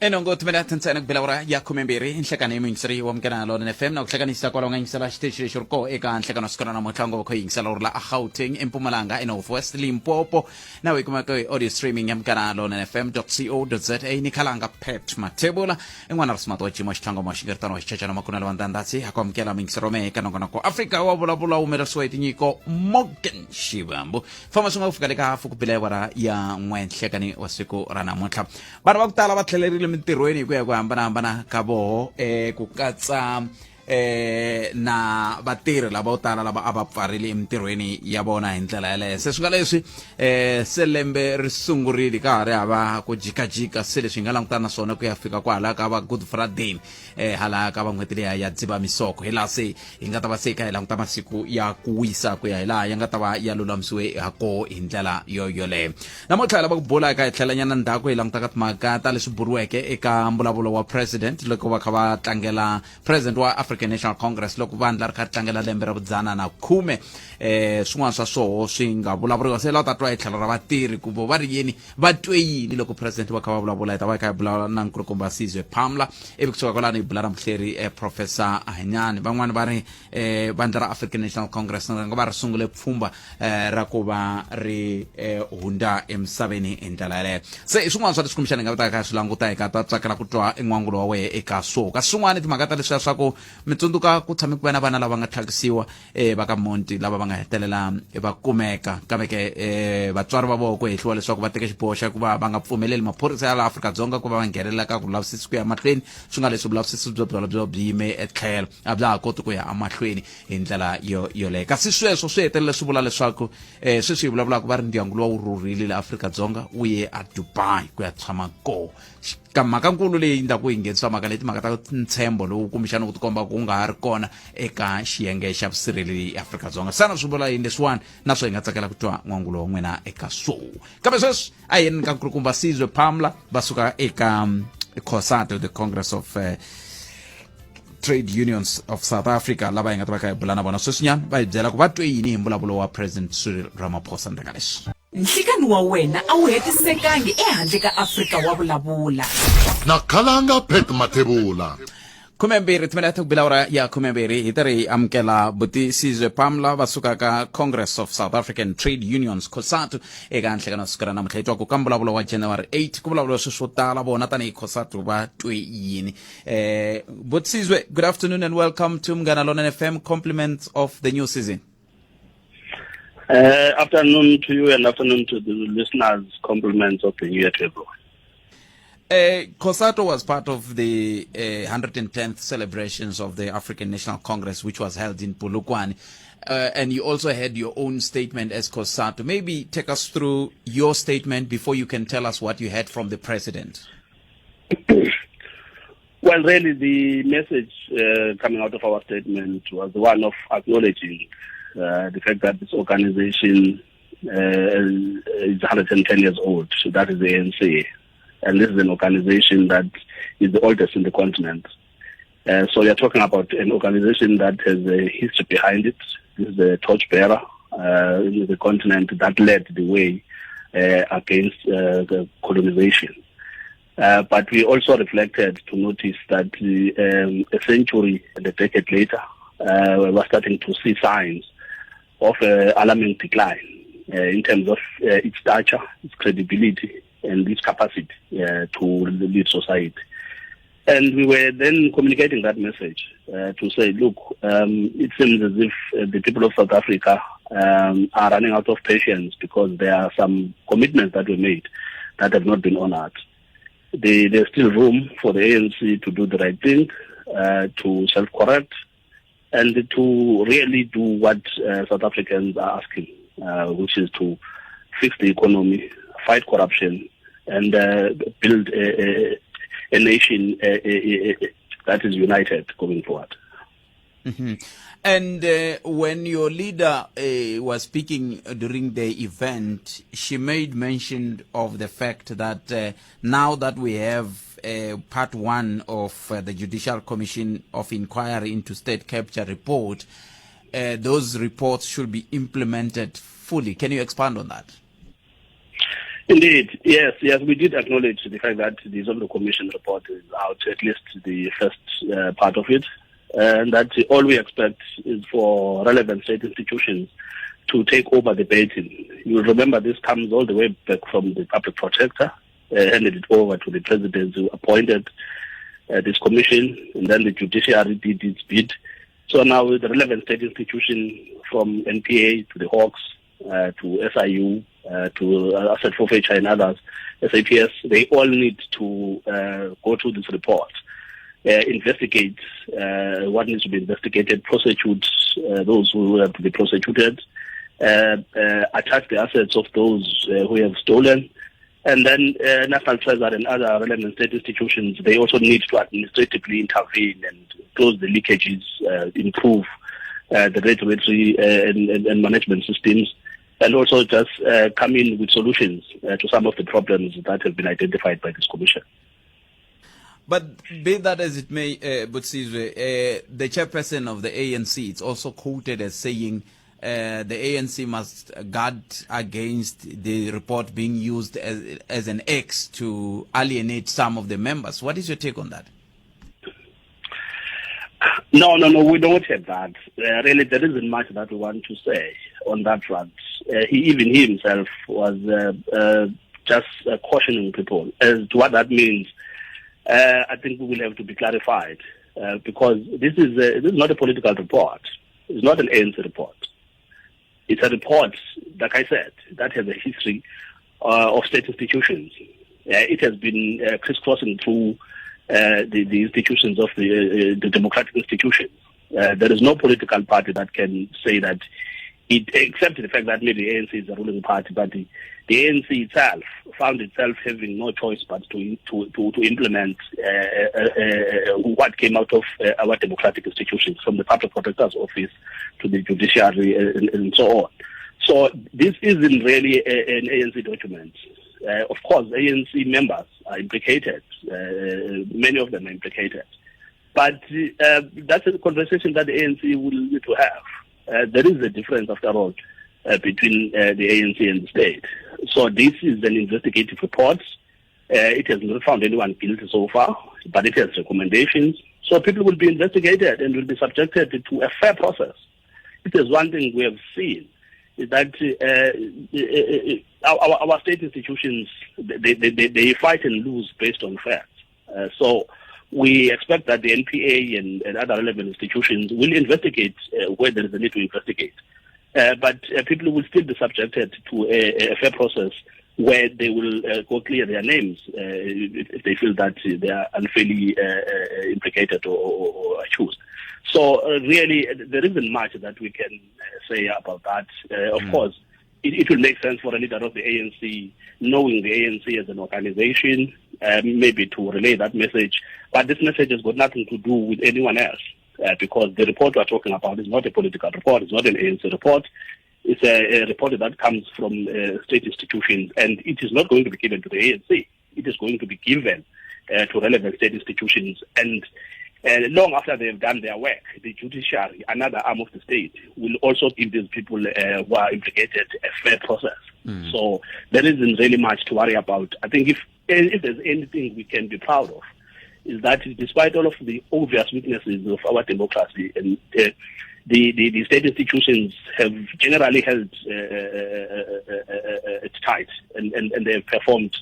Enongo timinete ntsena ku bela ura ya 12 nhlekani i muyingiseri wa Munghana Lonene FM na ku hlekanisa kwalaho nga yingisela xitichi lexi ri koho eka nhlekano wa siku ra namuntlha ngo kho yingisela uri la eGauteng, eMpumalanga, eNorth West, Limpopo na u yi kumeka hi audio streaming ya Munghana Lonene FM co za. Ni khalanga Pat Mathebula i n'wana ri smart wa jima xitlhango xingeritano wa xichachana makunelo wa ndandatsi ha ku amukela muyingiseri wa mehe eka nongonoko Afrika wa vulavula humelerisiwa hi tinyiko Morgan Xivambu famba swi nga ku fika le ka hafu ku bela awara ya n'we nhlekani wa siku ra namuntlha. Vanhu va ku tala va tlhelerile mintirhweni hi ku ya hi ku hambanahambana ka voho ku katsa na vatirhi lava vo tala lava a va pfarile emintirhweni ya vona hi ndlela yaleyo. Se swi nga leswi se lembe ri sungurile ka ha ri hava ku jikajika, se leswi hi nga langutana na swona ku ya fika kwahala ka va Good Friday hala ka va n'hweti liya ya Dzivamisoko, hi laha se hi nga ta va se kha hi languta masiku ya ku wisa ku ya hi laha ya nga ta va ya lulamisiwe ha koho hi ndlela yo yoleyo. Namuntlha hi lava ku bula eka hi tlhelanyana ndzhaku hi languta ka timhaka ta leswi buriweke eka mbulavulo wa president loko va kha va tlangela president wa African National Congress loko vandla ri kha ri tlangela lembe ra vudzana na khume. Swin'wana swa swoho swi nga vulavuriwa se la u ta twa hi tlhelo ra vatirhi ku vo va ri yini, va twe yini loko president va kha va vulavula. Hi ta va hi kha hi vulavula na nkulukumba Sizwe Pamla, ivi kusuka kwalano hi bula na muhleri Professor Hanyani. Van'wani va ri vandla ra African National Congress ri nga va ri sungule pfhumba ra ku va ri hundza emisaveni hi ndlela yaleyo. Se i swin'wana swa leswi kumbexana hi nga ta kha swi languta, hi ka ta tsakela ku twa n'wangulo wa wehe eka swo. Kasi swin'wana timhaka ta leswiya swa ku mi tsundzuka ku tshame ku va na vana lava nga tlhakisiwa va ka Monti lava va nga hetelela va kumeka, kambe ke vatswari va vona ku hehliwa leswaku va teke xiboho xa ku va va nga pfumeleli maphorisa ya laha Afrika-Dzonga ku va va nghenelela ka ku lavisisi ku ya mahlweni. Swi nga leswi vulavisisi byo byona byo byi yime etlhelo, a bya ha koti ku ya emahlweni hi ndlela yo yoleyo. Kasi sweswo swi hetelela swi vula leswaku sweswi hi vulavulaka va ri ndyangu lowa wu rhurhile le Afrika-Dzonga wu ye a Dubai ku ya tshama kona. Ka mhaka-nkulu leyi ndza ku yi nghenisa mhaka leyi timhaka ta ntshembo lowu kumbexana ku tikomba ku nga ha ri kona eka xiyenge xa vusirheleli eAfrika-Dzonga. Xana swi vula yini leswiwani? Naswona hi nga tsakela ku twa n'wangulo wa n'wina eka swo. Kambe sweswi a hi yeni ka nkulukumba Sizwe Pamla va suka eka COSATU, the Congress of Trade Unions of South Africa, lava hi nga ta va kha hi bula na vona sweswinyana, va hi byela ku va twe yini hi mbulavulo wa President Cyril Ramaphosa ndzhaku ka leswi. Nhlikani wa wena a wu hetisekangi ehandle ka Afrika wa vulavula. Na khalanga Pat Mathebula. 12 timinete ku bila ura ya 12 hi ta ri amukela buti Sizwe Pamla va suka ka Congress of South African Trade Unions, COSATU, eka nhlekano siku ra namuntlha. Hi twa ku ka mbulavulo wa January 8 ku vulavuriwa swilo swo tala, vona tanihi COSATU va twe yini? Buti Sizwe, good afternoon and welcome to Munghana Lonene FM. Compliments of the new season. Afternoon to you and afternoon to the listeners. Compliments of the new year to everyone. COSATU was part of the 110th celebrations of the African National Congress, which was held in Polokwane. And you also had your own statement as COSATU. Maybe take us through your statement before you can tell us what you heard from the president. Well, really, the message coming out of our statement was the one of acknowledging the fact that this organization is 110 years old. So that is the ANC. And this is an organization that is the oldest in the continent. So we are talking about an organization that has a history behind it. This is a torchbearer in the continent that led the way against the colonization. But we also reflected to notice that a century and a decade later, we were starting to see signs of alarming decline in terms of its stature, its credibility, and its capacity to lead society. And we were then communicating that message to say, look, it seems as if the people of South Africa are running out of patience because there are some commitments that were made that have not been honored. There's still room for the ANC to do the right thing, to self-correct, and to really do what South Africans are asking, which is to fix the economy, fight corruption, and build a nation that is united going forward. And when your leader was speaking during the event, she made mention of the fact that now that we have part one of the Judicial Commission of Inquiry into State Capture report, those reports should be implemented fully. Can you expand on that? Indeed, yes, yes, we did acknowledge the fact that the Zondo Commission report is out, at least the first part of it, and that all we expect is for relevant state institutions to take over the baton. You'll remember this comes all the way back from the public protector, handed it over to the president who appointed this commission, and then the judiciary did its bit. So now with the relevant state institution from NPA to the Hawks, to SIU, to Asset Forfeiture and others, SAPS, they all need to go through this report, investigate what needs to be investigated, prosecute those who have to be prosecuted, attach the assets of those who have stolen, and then National Treasury and other relevant state institutions, they also need to administratively intervene and close the leakages, improve the regulatory and management systems, and also just come in with solutions to some of the problems that have been identified by this commission. But be that as it may, Butsizwe, the chairperson of the ANC is also quoted as saying the ANC must guard against the report being used as an X to alienate some of the members. What is your take on that? No, no, no, we don't have that. Really, there isn't much that we want to say on that front. Even he himself was just cautioning people as to what that means. I think we will have to be clarified because this is not a political report. It's not an ANC report. It's a report, like I said, that has a history of state institutions. It has been crisscrossing through the institutions of the democratic institutions. There is no political party that can say that it, except the fact that maybe the ANC is the ruling party, but the ANC itself found itself having no choice but to implement what came out of our democratic institutions, from the public protector's office to the judiciary and so on. So this isn't really an ANC document. Of course, ANC members are implicated. Many of them are implicated. But that's a conversation that the ANC will need to have. There is a difference, after all, between the ANC and the state. So this is an investigative report. It has not found anyone guilty so far, but it has recommendations. So people will be investigated and will be subjected to a fair process. If there's one thing we have seen, is that our state institutions, they fight and lose based on facts. So we expect that the NPA and other relevant institutions will investigate where there is a need to investigate. But people will still be subjected to a fair process where they will go clear their names if they feel that they are unfairly implicated or accused. So really, there isn't much that we can say about that. Of course, it will make sense for a leader of the ANC, knowing the ANC as an organization, maybe to relay that message. But this message has got nothing to do with anyone else, because the report we're talking about is not a political report, it's not an ANC report. It's a report that comes from state institutions, and it is not going to be given to the ANC. It is going to be given to relevant state institutions. And long after they have done their work, the judiciary, another arm of the state, will also give these people who are implicated a fair process. So there isn't really much to worry about. I think if there's anything we can be proud of, is that despite all of the obvious weaknesses of our democracy, and the state institutions have generally held it tight, and they have performed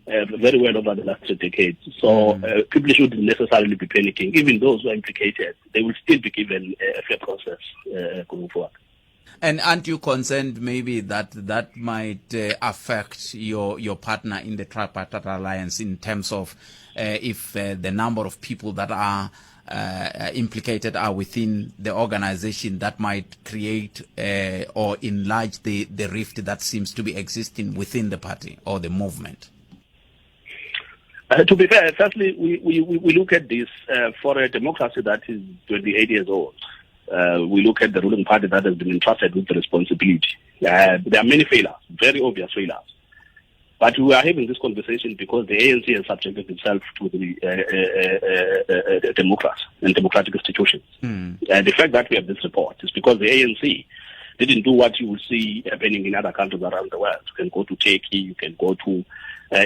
very well over the last 3 decades. So people shouldn't necessarily be panicking. Even those who are implicated, they will still be given a fair process going forward. And aren't you concerned maybe that might affect your partner in the tripartite alliance in terms of if the number of people that are implicated are within the organization, that might create or enlarge the rift that seems to be existing within the party or the movement? To be fair, firstly, we look at this for a democracy that is 28 years old. We look at the ruling party that has been entrusted with the responsibility. There are many failures, very obvious failures. But we are having this conversation because the ANC has subjected itself to the democracy and democratic institutions. The fact that we have this report is because the ANC Didn't do what you will see happening in other countries around the world. You can go to Turkey, you can go to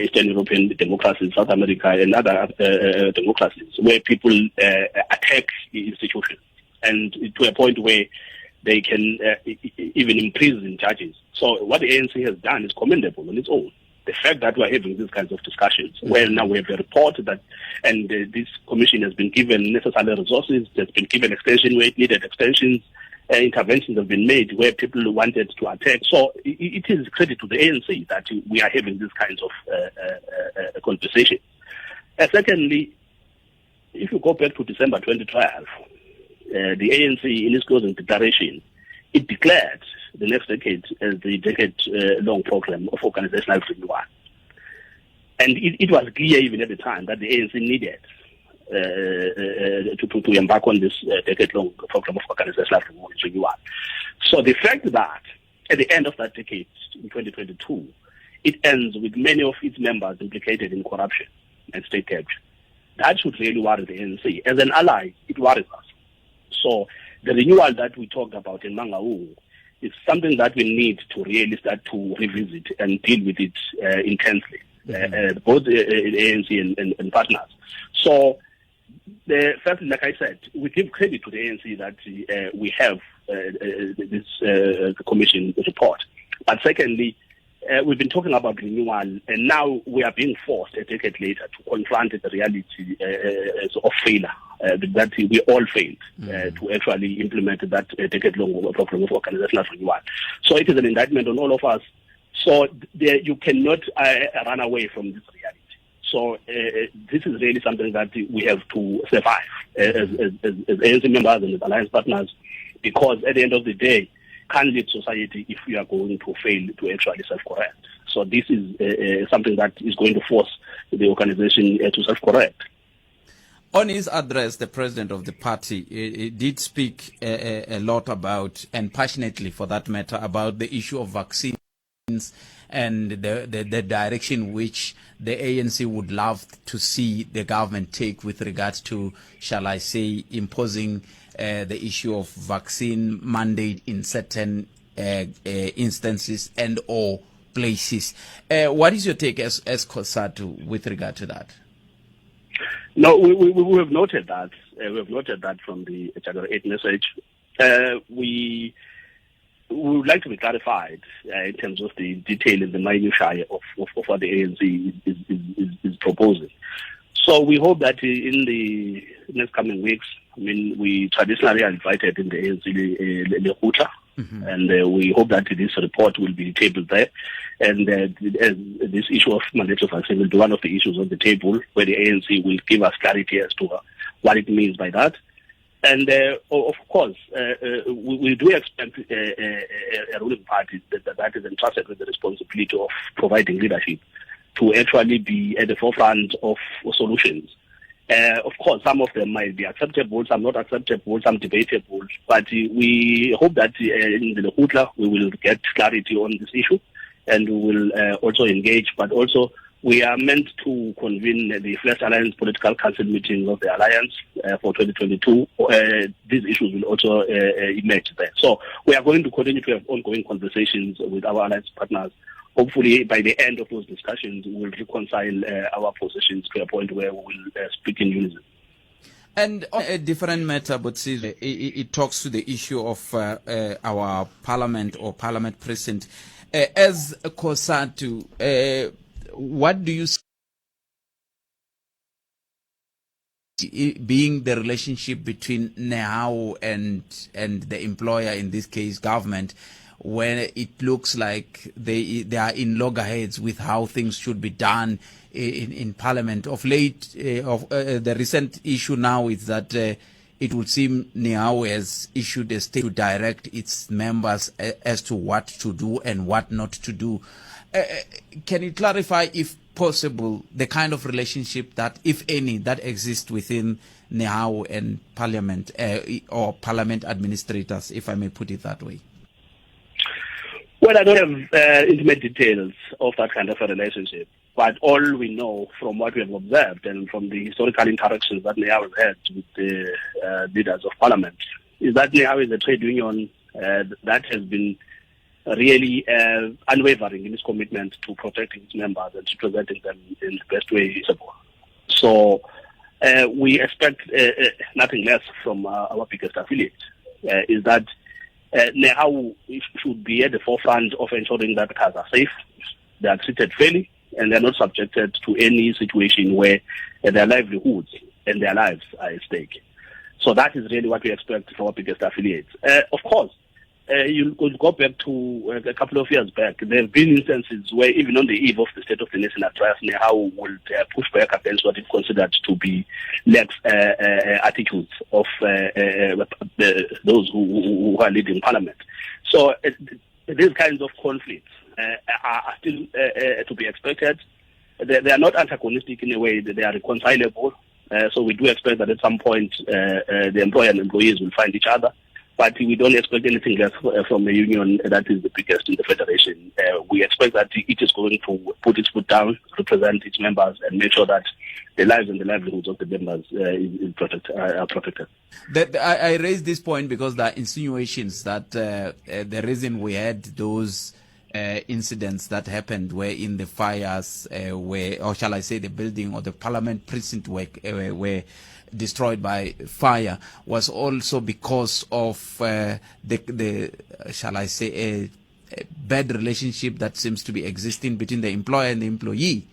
Eastern European democracies, South America, and other democracies where people attack institutions, and to a point where they can even imprison judges. So what the ANC has done is commendable on its own. The fact that we're having these kinds of discussions, where now we have a report that, and this commission has been given necessary resources, there's been given extension where it needed extensions, interventions have been made where people wanted to attack. So it is credit to the ANC that we are having these kinds of conversations. Secondly, if you go back to December 2012, the ANC in its closing declaration, it declared the next decade as the decade-long program of organizational renewal. And it was clear even at the time that the ANC needed to embark on this decade-long program of organizational renewal. So the fact that at the end of that decade, in 2022, it ends with many of its members implicated in corruption and state capture, that should really worry the ANC. As an ally, it worries us. So the renewal that we talked about in Mangaung is something that we need to really start to revisit and deal with it intensely, both the ANC and partners. So, firstly, like I said, we give credit to the ANC that we have this commission report. But secondly, we've been talking about renewal, and now we are being forced a decade later to confront the reality of failure, that we all failed to actually implement that decade-long program of organizational renewal. So it is an indictment on all of us. So there, you cannot run away from this reality. So this is really something that we have to survive as ANC members and as alliance partners, because at the end of the day, can't lead society if we are going to fail to actually self-correct. So this is something that is going to force the organization to self-correct. On his address, the president of the party he did speak a lot about, and passionately for that matter, about the issue of vaccines and the direction which the ANC would love to see the government take with regards to, shall I say, imposing the issue of vaccine mandate in certain instances and or places. What is your take as COSATU with regard to that? No, we have noted that. We have noted that from the January 8 message. We would like to be clarified in terms of the detail and the minutiae of what the ANC is proposing. So we hope that in the next coming weeks, I mean, we traditionally are invited in the ANC Lekgotla, and we hope that this report will be tabled there. And this issue of mandatory vaccine will be one of the issues on the table, where the ANC will give us clarity as to what it means by that. And of course, we do expect a ruling party that is entrusted with the responsibility of providing leadership to actually be at the forefront of solutions. Of course, some of them might be acceptable, some not acceptable, some debatable. But we hope that in the Lekgotla we will get clarity on this issue, and we will also engage. But also, we are meant to convene the first Alliance Political Council meeting of the Alliance for 2022. These issues will also emerge there. So we are going to continue to have ongoing conversations with our alliance partners. Hopefully, by the end of those discussions, we will reconcile our positions to a point where we will speak in unison. And on a different matter, but it talks to the issue of our parliament or parliament precinct. As COSATU, what do you see being the relationship between NEHAWU and the employer, in this case government, when it looks like they are in loggerheads with how things should be done in parliament? Of late, the recent issue now is that it would seem NEHAWU has issued a state to direct its members as to what to do and what not to do. Can you clarify, if possible, the kind of relationship that, if any, that exists within NEHAWU and parliament, or parliament administrators, if I may put it that way? Well, I don't have intimate details of that kind of a relationship, but all we know from what we have observed and from the historical interactions that NEHAWU has had with the leaders of parliament is that NEHAWU is a trade union that has been really unwavering in its commitment to protecting its members and representing them in the best way possible. So we expect nothing less from our biggest affiliate, is that NEHAWU should be at the forefront of ensuring that cars are safe, they are treated fairly, and they're not subjected to any situation where their livelihoods and their lives are at stake. So that is really what we expect from our biggest affiliates. Of course, you could go back to a couple of years back. There have been instances where even on the eve of the State of the Nation address, NEHAWU would push back against what it considered to be lax attitudes of those who are leading Parliament. So these kinds of conflicts are still to be expected. They are not antagonistic in a way that they are reconcilable. So we do expect that at some point the employer and employees will find each other. But we don't expect anything less from a union that is the biggest in the federation. We expect that it is going to put its foot down, represent its members, and make sure that the lives and the livelihoods of the members are protected. I raise this point because there are insinuations that the reason we had those incidents that happened were in the fires, were, or shall I say the building or the parliament precinct were destroyed by fire, was also because of the shall I say, a bad relationship that seems to be existing between the employer and the employee.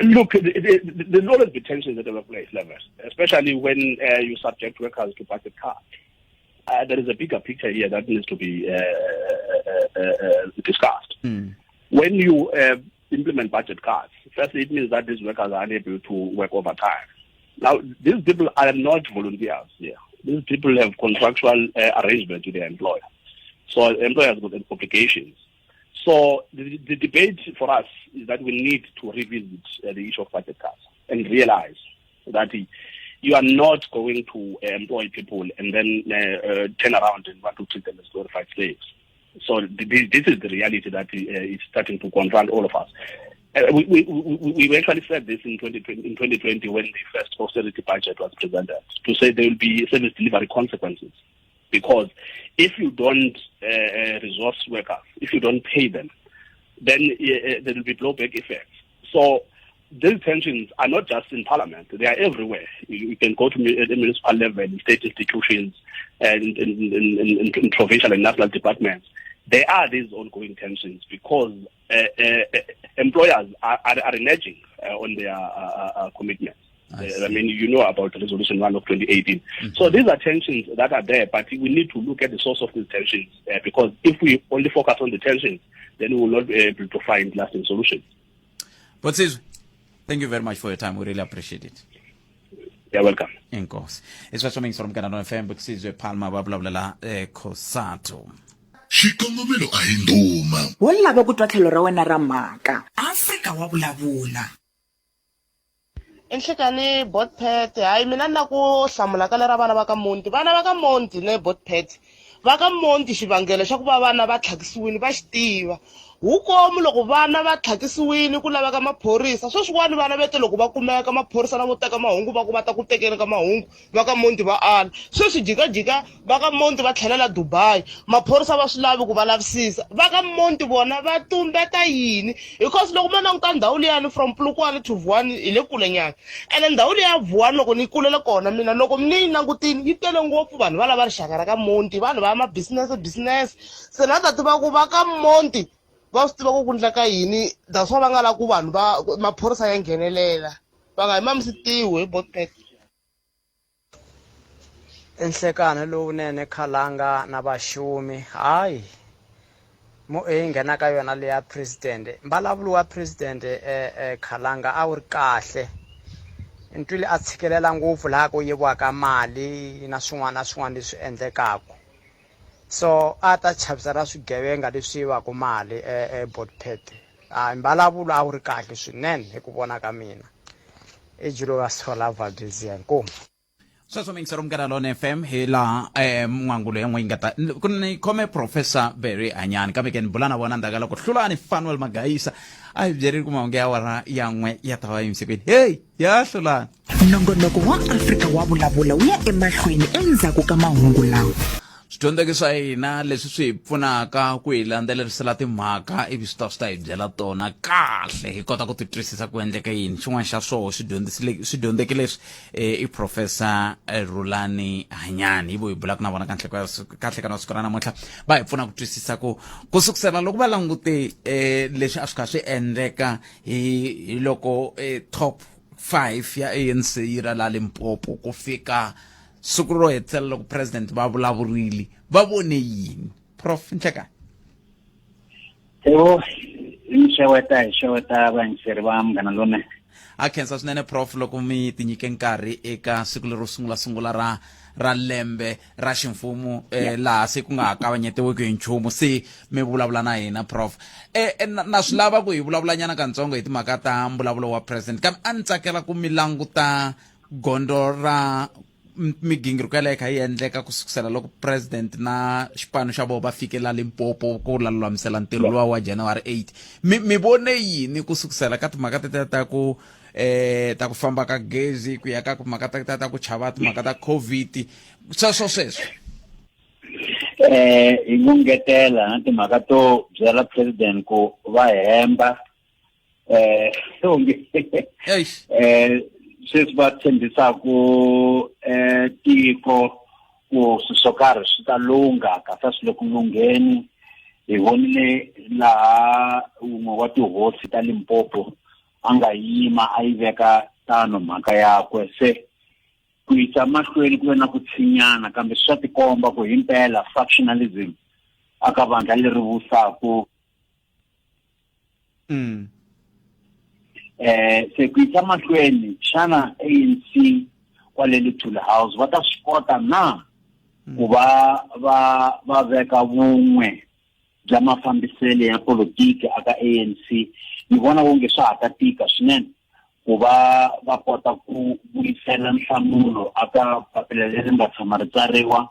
Look, there's always been tensions at the workplace level, especially when you subject workers to budget cuts. There is a bigger picture here that needs to be discussed. When you implement budget cuts, firstly, it means that these workers are unable to work overtime. Now, these people are not volunteers here. These people have contractual arrangements with their employer. So the employer has got obligations. So the debate for us is that we need to revisit the issue of budget cuts and realize that you are not going to employ people and then turn around and want to treat them as glorified slaves. So this is the reality that is starting to confront all of us. We actually said this in 2020 when the first austerity budget was presented, to say there will be service delivery consequences. Because if you don't resource workers, if you don't pay them, then there will be blowback effects. So these tensions are not just in Parliament, they are everywhere. You can go to the municipal level, in state institutions, and in provincial and national departments. There are these ongoing tensions because employers are reneging on their commitments. I mean, you know about Resolution 1 of 2018. Mm-hmm. So these are tensions that are there, but we need to look at the source of these tensions because if we only focus on the tensions, then we will not be able to find lasting solutions. But sis, thank you very much for your time. We really appreciate it. You're welcome. Enkosi. Iswasho mingi from Canada FM Bukusizwe Palma ba bulavulela Cosatu. Xikongomelo a hi ndhuma. Wo lava ku twa tlhelo ra wena ra mhaka. Afrika wa vulavula. I nhlekani botpet hayi mina na ku hlamula ka lera vana va ka monti vana va ka monti ne botpet va ka monti xivangelo xa ku va vana va tlhakisiwile va xi tiva hukomu loko vana va tlhakisiwile ku laveka maphorisa sweswiwani vana vete loko va kumeka maphorisa na vo teka mahungu va ku va ta ku tekeni ka mahungu va ka monti va ala sweswi jikajika va ka monti va tlhelela dubai maphorisa va swi lavi ku va lavisisa va ka monti vona va tumbeta yini because loko mo languta ndhawu liyani from Polokwane to Vuwani hi le kule nyana ene ndhawu liya Vuwani loko ni kulele kona mina loko ni yi langutini yi tele ngopfu vanhu va lava rixaka ra ka monti vanhu va ma business business se na ta tiva ku va ka monti va swi tiva ku ku ndleka yini that's why va nga lavi ku vanhu va maphorisa ya nghenelela va nga hi mamisi tiwi hi botpet I nhlekani lowunene Khalanga na Vaxumi hayi mo yi nghena ka yona leya president mbulavulo wa president Khalanga a wu ri kahle ni twile a tshikelela ngopfu laha ku yiviwaka mali na swin'wana na swin'wana leswi endlekaka so a ta chavisa na swigevenga leswi yivaka mali eBotpet hayi mbulavulo a wu ri kahle swinene hi ku vona ka mina i Julius Sola Valdezia inkomu. Sweswo mi yingisela Munghana Lone FM hi laha n'wangulo ya n'we yi nga ta ku ni khome Professor Barry Hanyani kambe ke ni bula na vona ndzhaku ka loko Hlulani Fanuel Magayisa a hi byerile ku mahungu ya awara ya n'we ya ta va yimise kwini. Hey ya Hlulani. Nongonoko wa Afrika wa Vulavula wu ya emahlweni endzhaku ka mahungu lawa. Swidyondzeki swa hina leswi swi hi pfunaka ku hi landzelerisela timhaka ivi swi ta swi ta hi byela tona kahle hi kota ku ti twisisa ku endleka yini. Xin'wana xa swoho swidyondzeki leswi i Professor Rhulani Hanyani, hi vo hi bulaka na vona ka nhlekano wa siku ra namuntlha. Va hi pfuna ku twisisa ku ku sukusela loko va langute leswi a swi kha swi endleka hi loko top 5 ya ANC yi ra la Limpopo ku fika siku ro hetelela loko president va vulavurile, va vone yini? Prof Nhlekani. Yebo, hi xeweta hi xeweta vayingiseri va Munghana Lonene. A khensa swinene Prof loko mi tinyike nkarhi eka siku lero sungula sungula ra lembe ra ximfumo, laha se ku nga ha kavanyetiwiki hi nchumu, se mi vulavula na hina Prof. Na swi lava ku hi vulavula nyana kantsongo hi timhaka ta mbulavulo wa president, kambe a ni tsakela ku mi languta gondzo ra migingiriko yaleyo kha yi endleka ku sukusela loko president na xipano xa vona va fike la Limpopo ku la lulamisela ntirho luwa wa January 8. Mi vone yini ku sukusela ka timhaka tetiya ta ku ta ku famba ka gezi ku ya ka timhaka ta ta ku chava timhaka ta COVID, sweswo sweswo? Hi ngo ngetela na timhaka to byela president ku va hemba, onge sweswi va tshembisaku tiko ku swilo swo karhi swi ta lungha, kasi a swi le ku lungheni. Hi vonile laha wun'we wa tihosi ta Limpopo a nga yima a yi veka tano mhaka yakwe, se ku yisa mahlweni ku ve na ku tshinyana, kambe swa tikomba ku himpela factionalism aka vandla leri vusaku. Se ku yisa mahlweni, xana ANC kwale Luthuli House va ta swi kota na ku va va va veka vun'we bya mafambiselo ya politiki aka ANC? Ni vona onge swa ha ta tika swinene ku va va kota ku vuyisela nhlamulo aka papila leri nga tshama ri tsariwa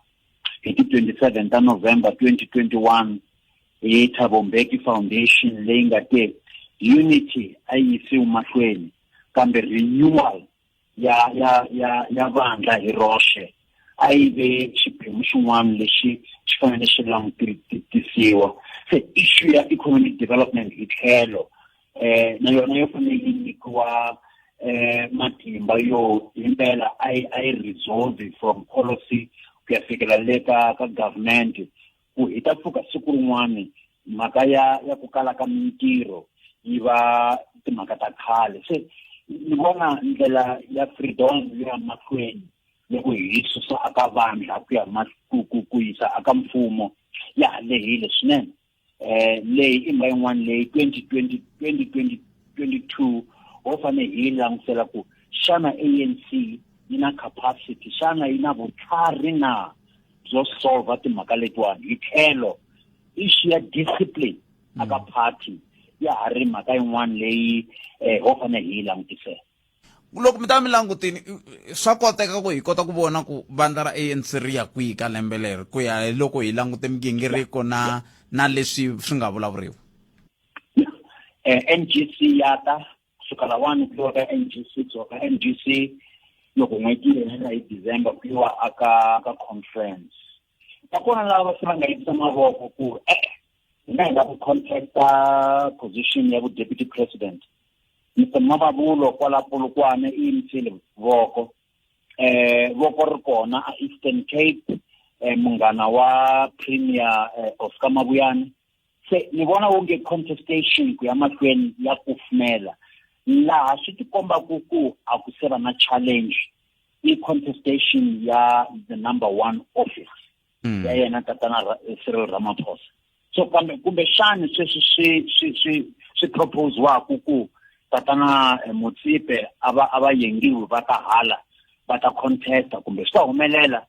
hi ti 27 ta November 2021 hi Thabo Mbeki Foundation, leyi nga te unity a yi yisiwi mahlweni, kambe renewal ya ya ya ya vandla hi roxe a yi ve xiphemu xin'wana lexi xi fanele xi langutisiwa. Se issue ya economic development hi tlhelo na yona yo fanele yi nyikiwa matimba yo himpela a yi resolve from policy ku ya fikela le ka government, ku hi ta pfuka siku rin'wani mhaka ya ku kala ka mintirho yi va timhaka ta khale. Se ni vona ndlela ya freedom yo ya mahlweni loko hi susa aka vandla ku ya ku yisa aka mfumo ya ha lehile swinene. Leyi i mhaka yin'wana leyi 2020 2022 ho fanele hi yi langutisela ku xana ANC yi na capacity, xana yi na vutlhari na byo solve timhaka letiwani. Hi tlhelo issue ya discipline aka party ya ha ri mhaka yin'wana leyi ho fanele hi yi langutisela. Loko mi ta mi langutini, swa koteka ku hi kota ku vona ku vandla ra ANC ri ya kwihi ka lembe leri, ku ya hi loko hi langute migingiriko na leswi swi nga vulavuriwa? NGC ya ta kusuka lawani ku yiwa ka NGC, kusuka ka NGC loko n'hweti yi hela hi December ku yiwa aka ka conference. Va kona lava se va nga yimisa mavoko ku hina hi nga ku contacta position ya vu deputy president. Mr Mababulo kwala Polokwane i yimisile voko, voko ri kona a Eastern Cape, munghana wa Premier Oscar Mabuyane. Se ni vona onge contestation ku ya mahlweni ya kufumela, laha swi tikombaku ku a ku se va na challenge i contestation ya the number one office ya yena tatana Cyril Ramaphosa. So kambe kumbexani sweswi swi proposiwaku ku tatana Motsepe a va yengiwi va ta hala va ta contesta, kumbe swi ta humelela,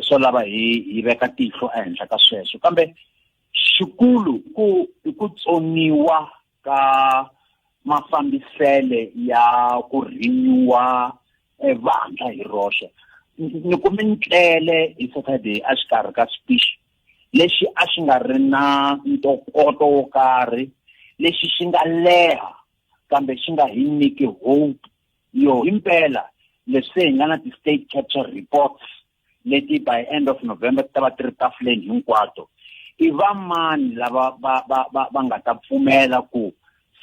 swo lava hi veka tihlo ehenhla ka sweswo. Kambe xikulu ku i ku tsoniwa ka mafambisele ya ku renewa vandla hi roxe. Ni kume ntlele hi Saturday a xikarhi ka speech lexi a xi nga ri na ntokoto wo karhi, lexi xi nga leha kambe xi nga hi nyiki hope yo himpela Leswi se hi nga na ti-state capture reports leti by end of November ti ta va ti ri tafuleni hinkwato, i va mani lava va va va va nga ta pfumela ku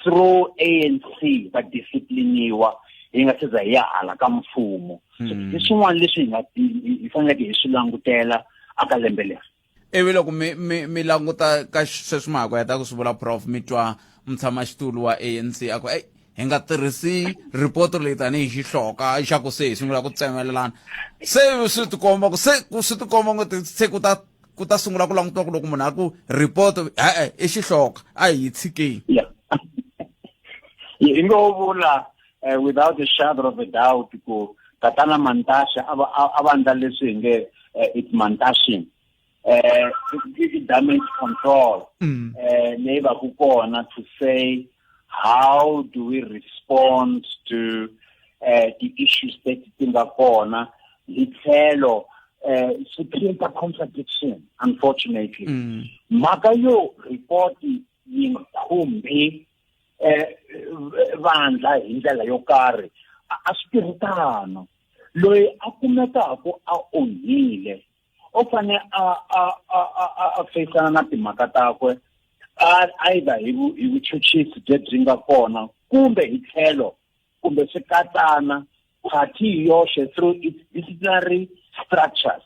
through ANC va discipliniwa hi nga se za hi ya hala ka mfumo? I swin'wana leswi hi nga hi faneleke hi swi langutela aka lembe leri. Ivi loko mi mi mi languta ka sweswi ma ha ku heta ku swi vula, Prof, mi twa mutshamaxitulu wa ANC a ku, "Ey, hi nga tirhisi ripoto leyi tanihi xihloka xa ku se hi sungula ku tsemelelana," se swi tikomba ku se ku swi tikomba ngo se ku ta sungula ku langutiwa ku loko munhu a ku ripoto e-e i xihloka, a hi yi tshikeni. Yeah, hi ngo vula without a shadow of a doubt ku tatana Mantasha a va endla leswi hi nge it's Mantashin, i damage control leyi va ku kona to say how do we respond to ti-issues leti ti nga kona hi tlhelo swi create contradiction, unfortunately. Mhaka yo report yi nga khumbi vandla hi ndlela yo karhi, a swi tirhi tano. Loyi a kumekaka a onhile u fane a faceana na timhaka takwe, either hi vuchuchisi byi nga kona kumbe hi tlhelo kumbe swi katsana party hi yoxe through its disciplinary structures,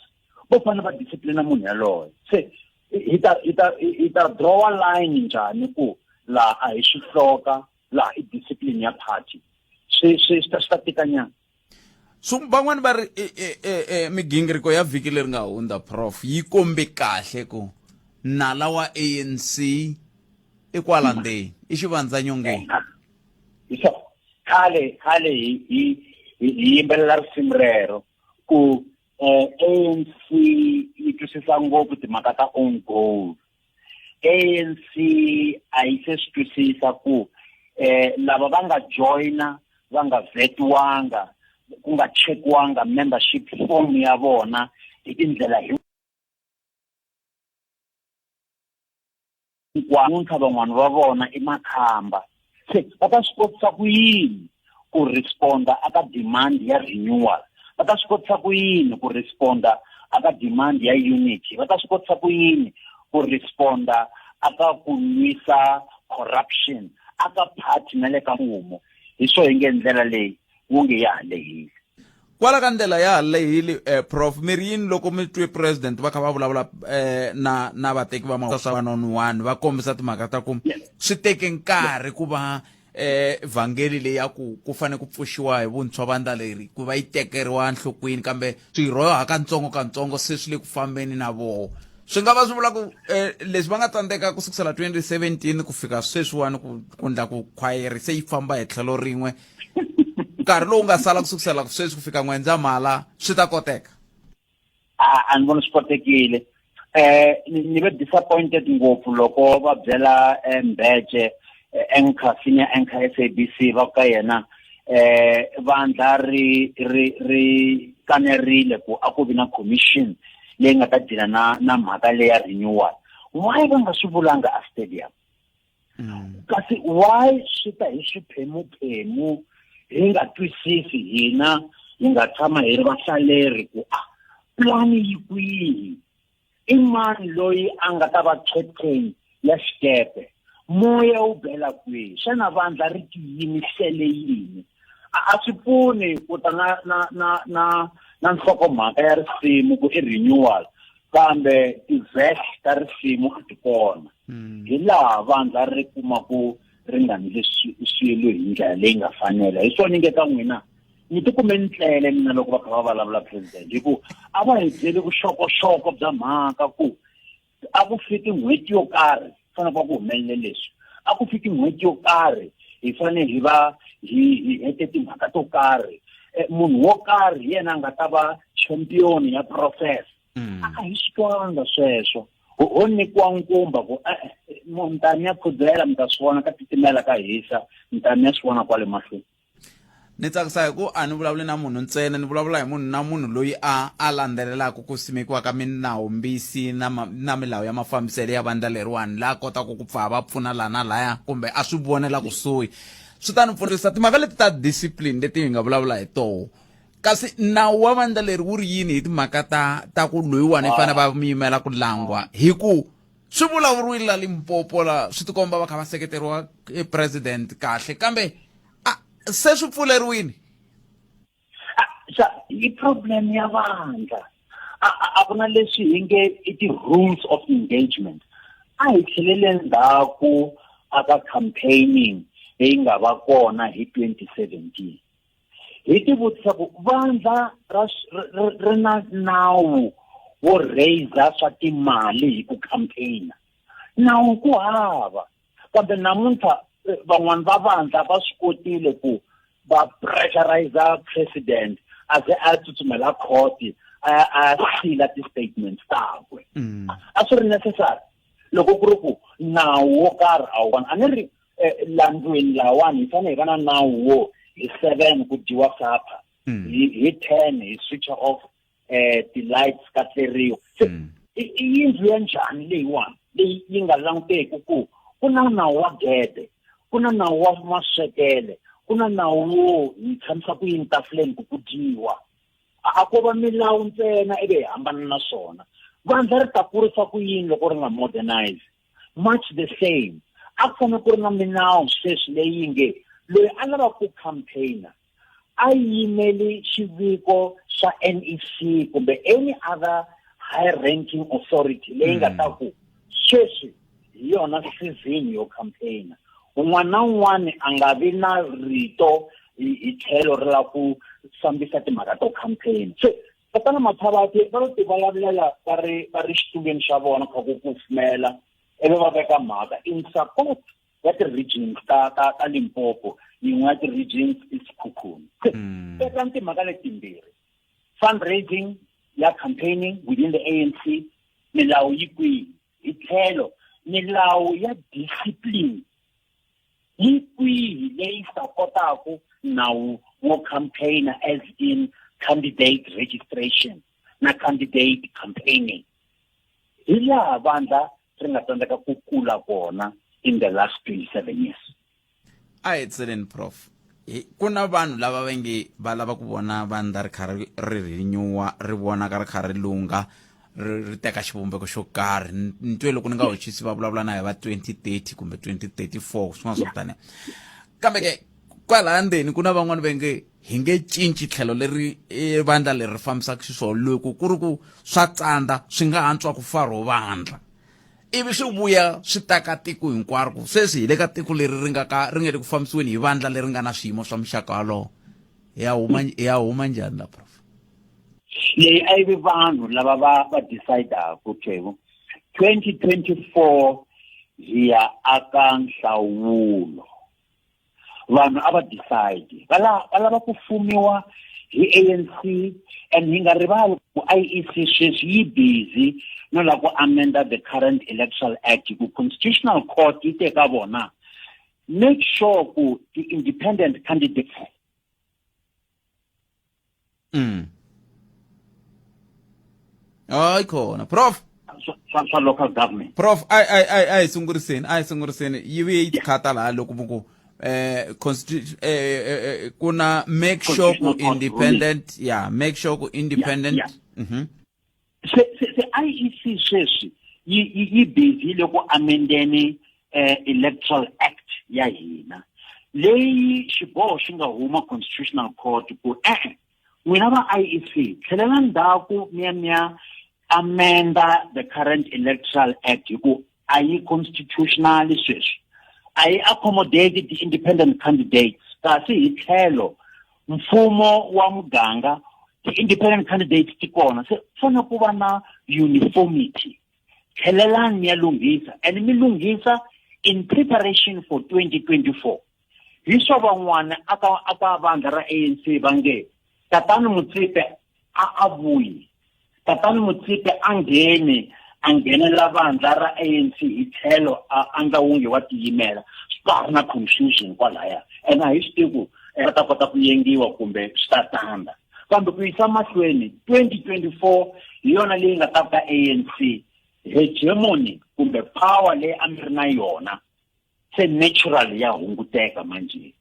vo fanele va disciplina munhu yaloye. Se hi ta draw line njhani ku laha a hi xihloka, laha i discipline ya party? Swi ta tikanyana. So van'wani va ri migingiriko ya vhiki leri nga hundza, Prof, yi kombe kahle ku nala wa ANC i kwala ndzeni, i xivandzanyongeni. So khale khale hi yimbelela risimu rero ku ANC yi twisisa ngopfu timhaka ta own goal. ANC a yi se swi twisisa ku lava va nga joina va nga vetiwanga, ku nga chekiwanga membership form ya vona hi tindlela hinkwato, namuntlha van'wana va vona i makhamba. Se va ta swi kotisa ku yini ku responda aka demand ya renewal? Va ta swi kotisa ku yini ku responda aka demand ya unity? Va ta swi kotisa ku yini ku responda aka ku lwisa corruption aka party na le ka mfumo? Hi swo hi nge ndlela leyi wu nge ya ha lehile. Kwala ka ndlela ya ha lehile, Prof, mi ri yini loko mi twe president va kha va vulavula na vateki va ma one on one, va kombisa timhaka ta ku swi teke nkarhi ku va vhangeli leyi ya ku fane ku pfuxiwa hi vuntshwa vandla leri ku va yi tekeriwa enhlokweni, kambe swirho hakantsongo kantsongo se swi le ku fambeni na voho? Swi nga va swi vula ku leswi va nga tsandzeka ku sukusela 2017 ku fika sweswiwani ku ndla ku khwayeri se yi famba hi tlhelo rin'we, nkarhi lowu nga sala ku sukusela sweswi ku fika N'wendzamhala swi ta koteka? A ni voni swi kotekile. Ni ve disappointed ngopfu loko va byela Mbece, anchor, senior anchor SABC, va ka yena vandla ri kanerile ku a ku vi na commission leyi nga ta deala na mhaka leya renewal. Why va nga swi vulanga a stadium? Kasi why swi ta hi swiphemuphemu hi nga twisisi, hina hi nga tshama hi ri vahlaleri ku a plani yi kwihi? I mani loyi a nga ta va captain ya xikepe? Moya wu bela kwihi? Xana vandla ri tiyimisele yini? A swi pfuni ku ta na nhlokomhaka ya risimu ku i renewal, kambe ti-verse ta risimu a ti kona. Hi laha vandla ri kuma ku ri nga ndli swilo hi ndlela leyi nga fanela. Hi swona nge ka n'wina ni tikume ni tlele mina loko va kha va vulavula president, hi ku a va hi byeli vuxokoxoko bya mhaka ku a ku fiki n'hweti yo karhi fanele ku va ku humelele leswi, a ku fiki n'hweti yo karhi hi fanele hi va hi hete timhaka to karhi, munhu wo karhi hi yena a nga ta va champion ya process. A hi swi twanga sweswo, ho nyikiwa nkumba ku e-e, mi ta ni ya khudzela, mi ta swi vona ka titimela ka hisa, mi ta ni ya swi vona kwale mahlweni. Ni tsakisa hi ku a ni vulavuli na munhu ntsena, ni vulavula hi munhu na munhu loyi a landzelelaka ku simekiwa ka minawumbisi na milawu ya mafambiselo ya vandla leriwani, laha kotaka ku pfa va pfuna laha na laya kumbe a swi vonela kusuhi. Swi ta ni pfunisa timhaka leti ta discipline leti hi nga vulavula hi toho. Kasi nawu wa vandla leri wu ri yini hi timhaka ta ta ku loyiwani i fanele va mi yimela ku langwa hi ku swi vulavuriwile la Limpopo la swi tikomba va kha va seketeriwa i president kahle kambe a se swi pfuleriwini. Xa i problem ya vandla a ku na leswi hi nge i ti-rules of engagement. A hi tlhelele ndzhaku aka campaigning leyi nga va kona hi 2017, hi ti vutisa ku vandla ra ri na nawu wo raiser swa timali hi ku campaigner. Nawu ku hava, kambe namuntlha van'wani va vandla va swi kotile ku va pressurize president a ze a tsutsumela court a sila ti-statements takwe. A swi ri necessary loko ku ri ku nawu wo karhi a wu kona. A ni ri landlwini lawani hi fanele hi va na nawu wo hi 7 ku dyiwa supper, hi 10 hi switch off ti-lights ka tleriwa. Se i yindlu ya njhani leyiwani leyi yi nga languteki ku ku na nawu wa gede, ku na nawu wa maswekele, ku na nawu wo hi tshamisa ku yini tafuleni ku ku dyiwa? A ko va milawu ntsena ivi hi hambana na swona. Vandla ri ta kurisa ku yini loko ri nga modernize? Much the same, a ku fanele ku ri na minawu sweswi leyi nge loyi a lavaka ku campaigner a yimeli xiviko xa NEC kumbe any other high ranking authority leyi nga ta ku sweswi hi yona season yo campaigner. Un'wana na un'wana a nga vi na rito hi tlhelo ri lava ku fambisa timhaka to campaign. Se tatana Mathavati va lo ti vulavulela va ri xitulwini xa vona kha ku kufumela, ivi va veka mhaka in support ya ti-regions ta Limpopo. Yin'we ya ti-regions i Sekhukhune. Tekani timhaka letimbirhi, fundraising ya campaigning within the ANC, milawu yi kwihi? Hi tlhelo milawu ya discipline yi kwihi leyi sapotaku nawu wo campaigner as in candidate registration na candidate campaigning? Hi laha vandla ri nga tsandzeka ku kula kona in the last 27 years. A hi tseleni, Prof. Ku na vanhu lava va nge va lava ku vona vandla ri kha ri renewa, ri vonaka ri kha ri lungha, ri teka xivumbeko xo karhi. Ni twe loko ni nga hoxisi va vulavula na hi va 2030 kumbe 2034, swin'wana swa ku taniya. Kambe ke kwalaya ndzeni ku na van'wani va nge hi nge cinci tlhelo leri vandla leri ri fambisaka xiswona. Loko ku ri ku swa tsandza, swi nga antswa ku fa ro vandla ivi swi vuya swi ta ka tiko hinkwaro, ku sweswi hi le ka tiko leri ri nga ka ri nge le ku fambisiweni hi vandla leri nga na swiyimo swa muxaka walowo. Ya huma njhani la, Prof? Leyi a yi vi vanhu lava va decidaku Tsevu. 2024 hi ya aka nhlawulo, vanhu a va decide va lava ku fumiwa hi ANC. And hi nga rivali ku IEC sweswi yi busy no lava ku amenda the current Electoral Act, ku Constitutional Court yi te ka vona make sure ku ti-independent candidates Hayi khona, Prof. Swa local government. Prof, a hi sunguriseni, a hi sunguriseni. Yi vuye yi tikhata laha loko mu ku constitution ku na make sure ku Constitutional Court. Independent, yeah, make sure ku independent. Se IEC sweswi yi busy le ku amendeni Electoral Act ya hina, leyi xiboho xi nga huma Constitutional Court ku e-e, n'wina va IEC tlhelela ndzhaku mi ya amenda the current Electoral Act hi ku a yi constitutional sweswi, a yi accommodate the independent candidates, kasi hi tlhelo mfumo wa muganga ti-independent candidates ti kona, se fanele ku va na uniformity. Tlhelelani mi ya lunghisa, and mi lunghisa in preparation for 2024. Hi swo van'wana aka vandla ra ANC va nge tatani Motsepe a vuyi, tatani Motsepe a ngheni a nghenela vandla ra ANC hi tlhelo a andla wunge wa tiyimela. Swi ta ha ri na confusion kwalaya, and a hi swi tivi ku va ta kota ku yengiwa kumbe swi ta tanda. Kambe ku yisa mahlweni, 2024 hi yona leyi nga ta ka ANC hegemony kumbe power leyi a mi ri na yona se natural ya hunguteka manjhe,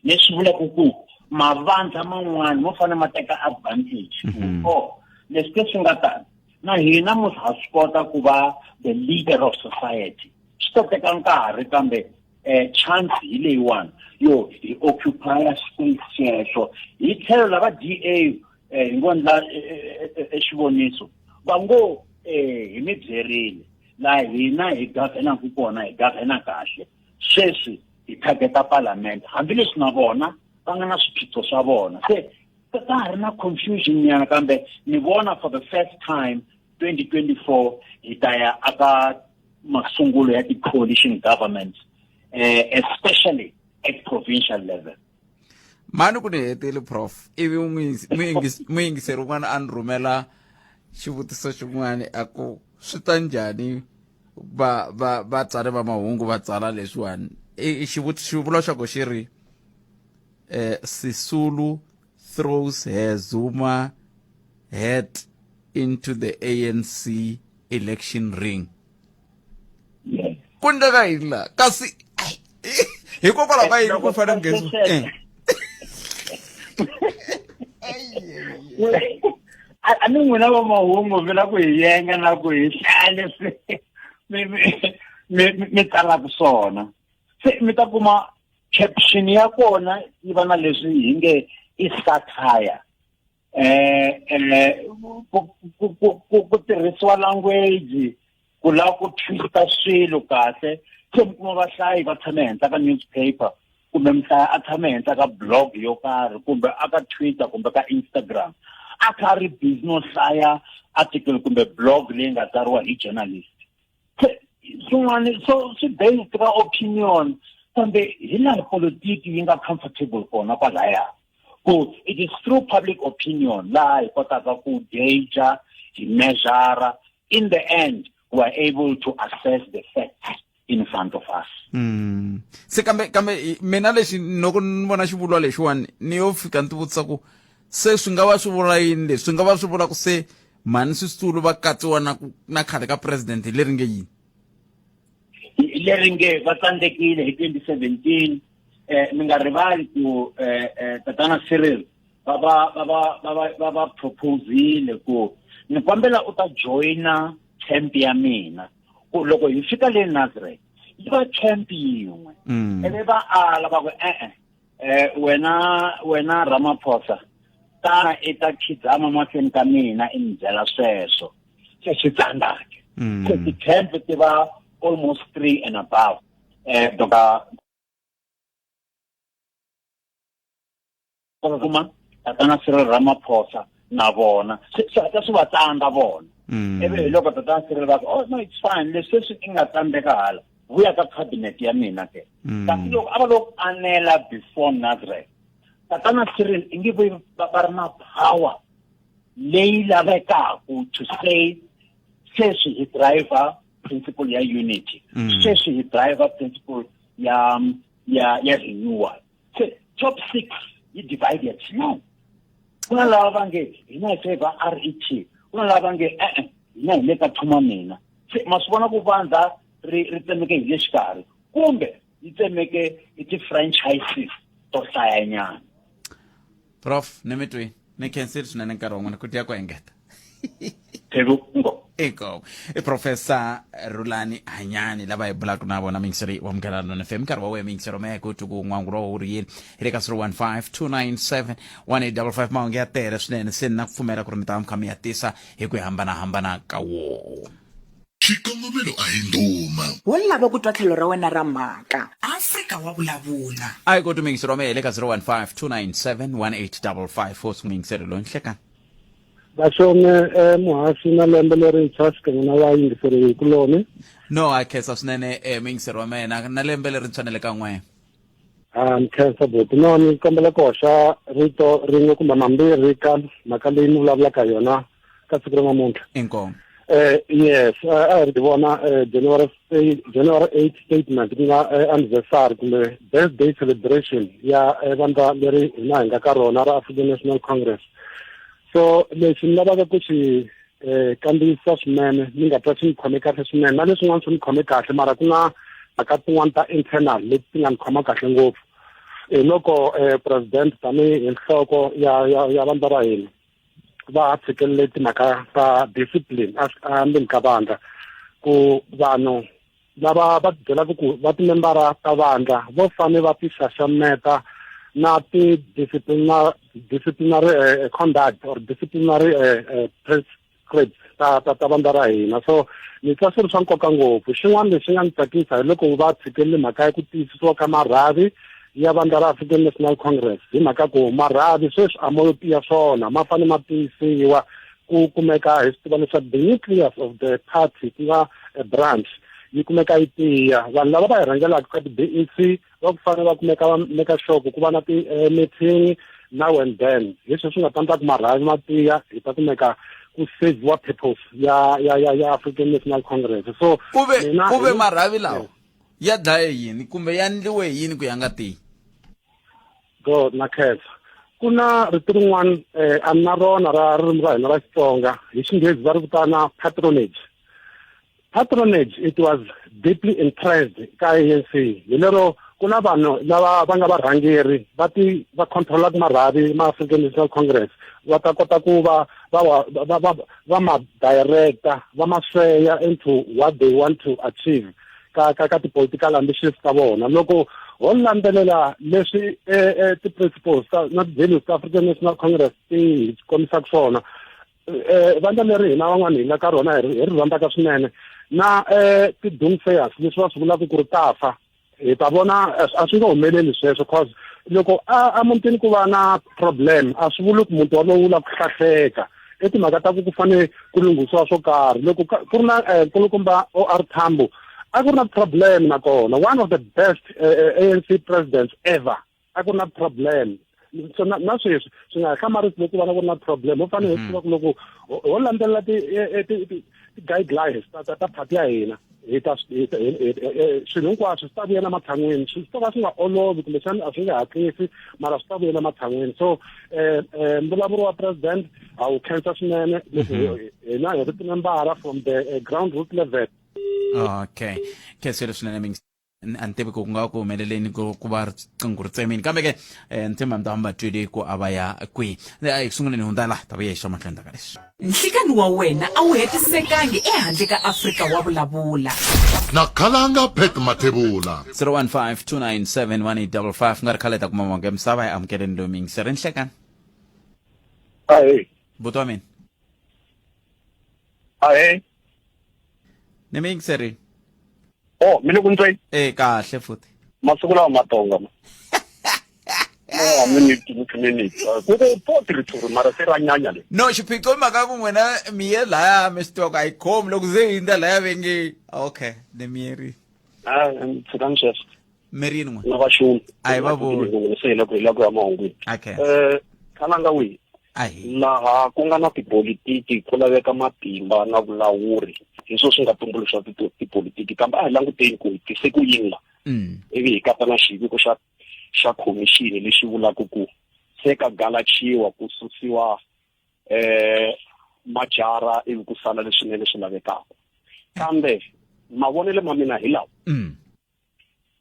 leswi vulaka ku Mavandla man'wana mo fanele ma teka advantage ku oh, leswi ke swi nga tani na hina mos ha swi kota ku va the leader of society. Swi ta teka nkarhi, kambe chance hi leyiwani yo hi occupy space xexo. Hi tlhelo lava DA, hi ngo ndla xivoniso, va ngo hi mi byerile laha hina hi gavenaku kona, hi gavena kahle. Sweswi hi targeta parliament, hambileswi na vona va nga na swiphiqo swa vona. Se ka ha ri na confusion nyana, kambe ni vona for the first time 2024 hi ta ya aka masungulo ya ti-coalition governments, especially at provincial level. Mani ku ni hetile, prof, ivi muyingiseri un'wana a ni rhumela xivutiso xin'wana, a ku swi ta njhani va va vatsari va mahungu va tsala leswiwani. I xivulwa xa ko xi ri Sisulu throws her Zuma hat into the ANC election ring. Ku endleka yini laha kasi? Hikokwalaho ka yini ku fanele ku ngheniwa? A ni n'wina va mahungu mi la ku hi yenga na ku hi hlaya leswi mi tsalaka swona. Se mi ta kuma caption ya kona yi va na leswi hi nge i satire, ku tirhisiwa language ku lava ku twista swilo kahle. Se mi kuma vahlayi va tshame henhla ka newspaper, kumbe muhlayi a tshame henhla ka blog yo karhi, kumbe aka Twitter, kumbe ka Instagram, a kha a ri busy no hlaya article kumbe blog leyi nga tsariwa hi journalist. Swin'wana so swi based ka opinion, kambe hi laha politiki yi nga comfortable kona kwalaya, ku it is through public opinion laha hi kotaka ku gauge, hi measure, in the end we are able to assess the facts in front of us. Se kambe mina lexi loko ni vona xivulwa lexiwani, ni yo fika ni tivutisa ku se swi nga va swi vula yini leswi? Swi nga va swi vula ku se mhani Sisulu va katsiwa na ku na khale ka president hi leri nge yini? Leri nge va tsandzekile hi 2017. Mi nga rivali ku tatana Cyril va va va va va va va va proposile ku ni kombela u ta joina camp ya mina, ku loko hi fika le Nazareth yi va camp yin'we. Ivi va ala, va ku e-e, wena Ramaphosa, tana i ta khidzama mahlweni ka mina i ni byela sweswo. Se swi tsandzake. Se ti-camp ti va almost three and above. Dr kuma tatana Cyril Ramaphosa na vona swi hatla swi va tsandza vona. Ivi hi loko tatana Cyril va ku, "Oh no, it's fine, leswi sweswi i nga tsandzeka hala, vuya ka cabinet ya mina ke." Kasi loko a va lo anela before Nazareth, tatana Cyril i nge vi va ri na power leyi lavekaku to say sweswi hi driver principle ya unity, sweswi hi driver principle ya renewal. Se top six yi divided swinene. Ku na lava va nge hina hi favor RET, ku na lava va nge e-e, hina hi le ka thuma mina. Se ma swi vona ku vandla ri tsemeke hi le xikarhi, kumbe yi tsemeke hi ti-franchises to hlayanyana. Prof, ni mi twi ni khensile swinene nkarhi wan'wana ku tiya ku engeta. Ngo. Eko i Professor Rulani Hanyani lava hi bulaka na vona, muyingiseri wa Munghana Lonene FM. Nkarhi wa wena, muyingiseri, wa ku twi ku n'wangu lowo wu ri yini hi le ka 015 297 1855. Mahungu ya tele swinene, se ni na ku pfumela ku ri mi ta va mi kha mi ya tisa hi ku hambanahambana ka woho. Xikongomelo a hi ndhuma. Wo lava ku twa tlhelo ra wena ra mhaka. Afrika wa vulavula. A hi koti, muyingiseri wa mehe, le ka 015 297 1855. Hosi muyingiseri loyi, nhlekani. Vaxonge, muhaxi na lembe lerintshwa xikan'we na vayingiseri kuloni. No, a khensa swinene, muyingiseri wa mehe, na lembe lerintshwa na le ka n'we. A ni khensa buti. No, ni kombela ku hoxa rito rin'we kumbe mambirhi ka mhaka leyi ni vulavulaka yona ka siku ra namuntlha. Inkomu. Yes, a hi ri vona January 8 statement, ku nga anniversary kumbe birthday celebration ya vandla leri hina hi nga ka rona ra African National Congress. So lexi ni lavaka ku xi kandziyisa swinene, ni nga twa xi ni khome kahle swinene, na leswin'wana swi ni khome kahle, mara ku na mhaka tin'wana ta internal leti ti nga ni khoma kahle ngopfu. Hi loko president tanihi nhloko ya ya ya vandla ra hina va tshikelele timhaka ta discipline endzeni ka vandla ku vanhu lava va tibyelaka ku va timembara ta vandla vo fane va ti xaxameta na ti-disciplinary disciplinary conduct or disciplinary prescripts ta ta ta vandla ra hina. So ni twa swi ri swa nkoka ngopfu. Xin'wana lexi nga ni tsakisa hi loko va tshikelele mhaka ya ku tiyisisiwa ka marhavi ya vandla ra African National Congress, hi mhaka ku marhavi sweswi a mo yo tiya swona, ma fanele ma tiyisiwa ku kumeka hi swi tiva leswaku the nucleus of the party, ku nga branch, yi kumeka yi tiya. Vanhu lava va hi rhangelaka ka ti-BEC va ku fanele va kumeka va make sure ku va na ti-meeting now and then. Hi sweswi swi nga ta endla ku marhavi ma tiya, hi ta kumeka ku saviwa purpose ya ya ya ya African National Congress. So kuve kuve marhavi lawa ya dlaye yini kumbe ya ndliwe yini ku ya nga tiyi? Go na khensa. Ku na rito rin'wana a ni na rona ra ririmi ra hina ra Xitsonga, hi Xinghezi va ri vitana patronage. Patronage, it was deeply entrenched ka ANC. Hi lero ku na vanhu lava va nga varhangeri va ti va controlaka marhavi ma African National Congress, va ta kota ku va va va va va ma director, va ma sweya into what they want to achieve ka ka ka ti-political ambitions ta vona. Loko ho landzelela leswi ti-principles ta na ti-values ta African National Congress ti hi kombisaka swona, vandla leri hina van'wana hi nga ka rona hi ri rhandzaka swinene na ti-doomsayers leswi va swi vulaka ku ri ta fa, hi ta vona a swi nge humeleli sweswo, cause loko a mutini ku va na problem a swi vuli ku muti walowo wu lava ku hlahleka. I timhaka ta ku ku fanele ku lunghisiwa swo karhi. Loko ku ri na nkulukumba OR Tambo, a ku ri na problem nakona, one of the best ANC presidents ever, a ku ri na problem. So na sweswi swi nga hlamarisi loko vana ku ri na problem. Ho fanele hi tiva ku loko ho landzelela ti-guidelines ta party ya hina, hi ta swilo hinkwaswo swi ta vuyela matshan'wini. Swi to ka swi nga olovi, kumbexana a swi nge hatlisi, mara swi ta vuyela matshan'wini. So mbulavulo wa president a wu khensa swinene loko hina hi ri timembara from the ground root level. Okay, khensile swinene mingi. A ni tivi ku ku nga ku humeleleni ku ku va riqingho ri tsemini, kambe ke ni tshemba mi ta va mi va twile ku a va ya kwihi. Eku sunguleni hundza laha ta vuya hi xa mahlweni ta ka leswi. Nhlikani wa wena a wu hetisekangi ehandle ka Afrika wa vulavula. Na Khalanga Pat Mathebula. 015 297 1855. Nga ri khale ta kuma mhaka ya misava. Hi amukeleni loyi miyingiseri. Nhlekani. Ahee. Buti wa mina. Ahee. Ni miyingiseri. Oh, mi le ku ntsweni? E kahle futhi. Masiku lawa matonga ma. No, minute, minute. Ku ku po tirhithuri mara se ra nyanya le. No, xiphiqo i mhaka ku n'wina mi ye laya mi swi tiva ku a yi khomi loko se yi hundza laya ve nge okay ni miyerile. Ah, tshikani sweswo. Mi ri yini n'we? Na vaxumi. A hi va voni. Se hi le ku hi la ku ya mahungwini. Okay. Khalanga wihi? Ahi. Laha ku nga na tipolitiki ku laveka matimba na vulawuri, hi swo swi nga tumbuluxa tipolitiki, kambe a hi languteni ku hi tise ku yini la. Ivi hi katsa na xiviko xa xa khomixini lexi vulaka ku se ka galachiwa ku susiwa majara ivi ku sala leswinene swi lavekaka. Kambe mavonelo ma mina hi lawa.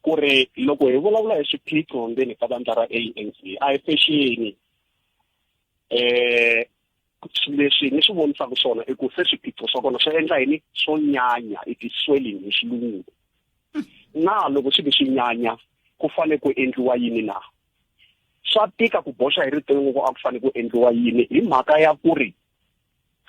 Ku ri loko hi vulavula hi swiphiqo ndzeni ka vandla ra ANC, a hi fexeni. Leswi ni swi vonisaka swona i ku se swiphiqo swa kona swi endla yini? Swo nyanya, it is swelling hi xilungu. Na loko swi vi swi nyanya, ku fanele ku endliwa yini na? Swa tika ku boxa hi rito rin'we ku a ku fanele ku endliwa yini, hi mhaka ya ku ri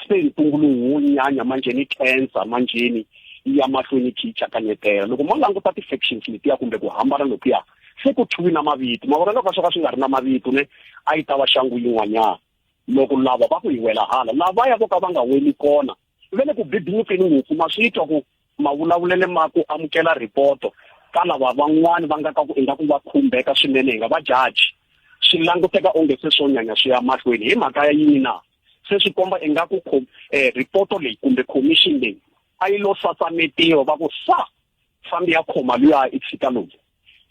se ntungu lowu wu nyanya manjheni, cancer manjheni yi ya mahlweni yi kha yi cakanyetela. Loko mo languta ti-factions letiya kumbe ku hambana lokuya, se ku thyiwi na mavito. Ma vona loko a swo ka swi nga ri na mavito ne, a yi ta va xangu yin'wanyana. Loko lava va ku hi wela hala, lavaya vo ka va nga weli kona va le ku bibinyukeni ngopfu. Ma swi twa ku mavulavulele ma ku amukela ripoto ka lava van'wani va nga ka ku ingaku va khumbeka swinene, hi nga va judge. Swi languteka onge se swo nyanya swi ya mahlweni. Hi mhaka ya yini na? Se swi komba ingaku ripoto leyi kumbe commission leyi a yi lo sasametiwa va ku sa fambi ya khoma luya i tshika loyi.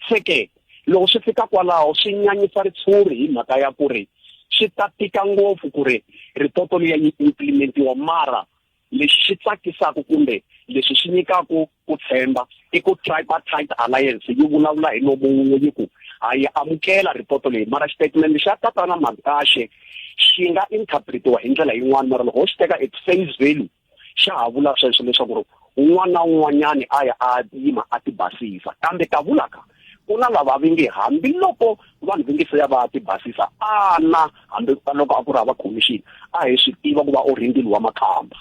Se ke loko swi fika kwalaho swi nyanyisa ritshuri, hi mhaka ya ku ri swi ta tika ngopfu ku ri ripoto liya yi implementiwa. Mara lexi xi tsakisaka kumbe leswi swi nyikaka ku tshemba i ku Tripartite Alliance yi vulavula hi nomo wun'we yi ku Ha yi amukela ripoto leyi mara xitatimende xa tatana Mantashe xi nga interpretiwa hi ndlela yin'wana mara loko ho xi teka at face value xa ha vula sweswo leswaku ri un'wana na un'wanyani a ya a yima a ti basisa kambe ta vulaka ku na lava va nge hambiloko vanhu va nge se ya va ti basisa ana hambi loko a ku ri hava commission a hi swi tiva ku va u ri wa makhamba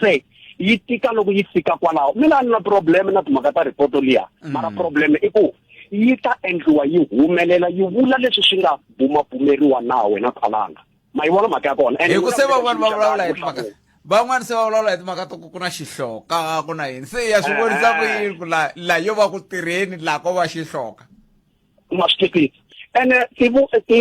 se yi tika loko yi fika kwalaho mina a ni na problem na timhaka ta ripoto liya mara problem i ku yi ta endliwa yi humelela yi vula leswi swi nga bumabumeriwa na wena khalanga ma yi vona mhaka ya kona hi ku se van'wana va vulavula hi timhaka van'wana se va vulavula hi timhaka ta ku ku na xihloka ku na yini se ya swi vonisa ku yini ku la la yo va ku tirheni la ko va xihloka ma swi twisisa ene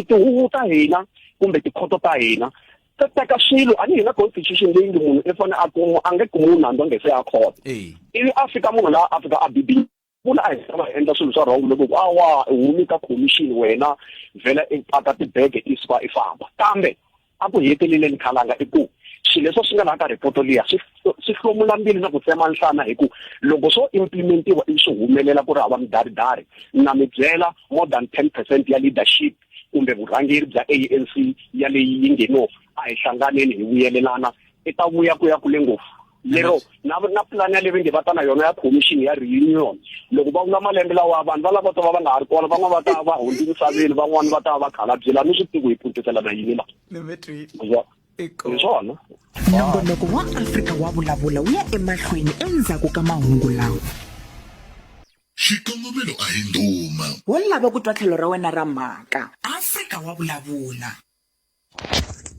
tihuvo ta hina kumbe tikhoto ta hina ta teka swilo a ni hina constitution leyi nge munhu i fanele a kuma a nge kumiwi nandzu a nge se ya khoto ivi a fika munhu laha a fika a bibi vula a hi va endla swilo swa wrong loko ku awa u humi ka commission wena vhela i paka tibege i suka i famba kambe a ku heteleleni khalanga i ku swilo leswi swi nga laha ka ripoto liya swi swi hlomula mbilu na ku tsema nhlana hi ku loko swo implementiwa ivi swi humelela ku ri hava midaridari na mi byela more than 10 percent ya leadership kumbe vurhangeri bya ANC ya leyi yi nge no a hi hlanganeni hi vuyelelana i ta vuya ku ya kule ngopfu lero na na pulani ya leyi nge va ta na yona ya commission ya reunion loko va vula malembe lawa vanhu va lava ta va va nga ha ri kona van'wana va ta va hundzi misaveni van'wana va ta va khalabyela a ni swi tivi ku hi phutiselana yini la hi swona Nongonoko wa Afrika wa Vulavula wu ya emahlweni endzhaku ka mahungu lawa. Xikongomelo a hi ndhuma. Wo lava ku twa tlhelo ra wena ra mhaka. Afrika wa Vulavula.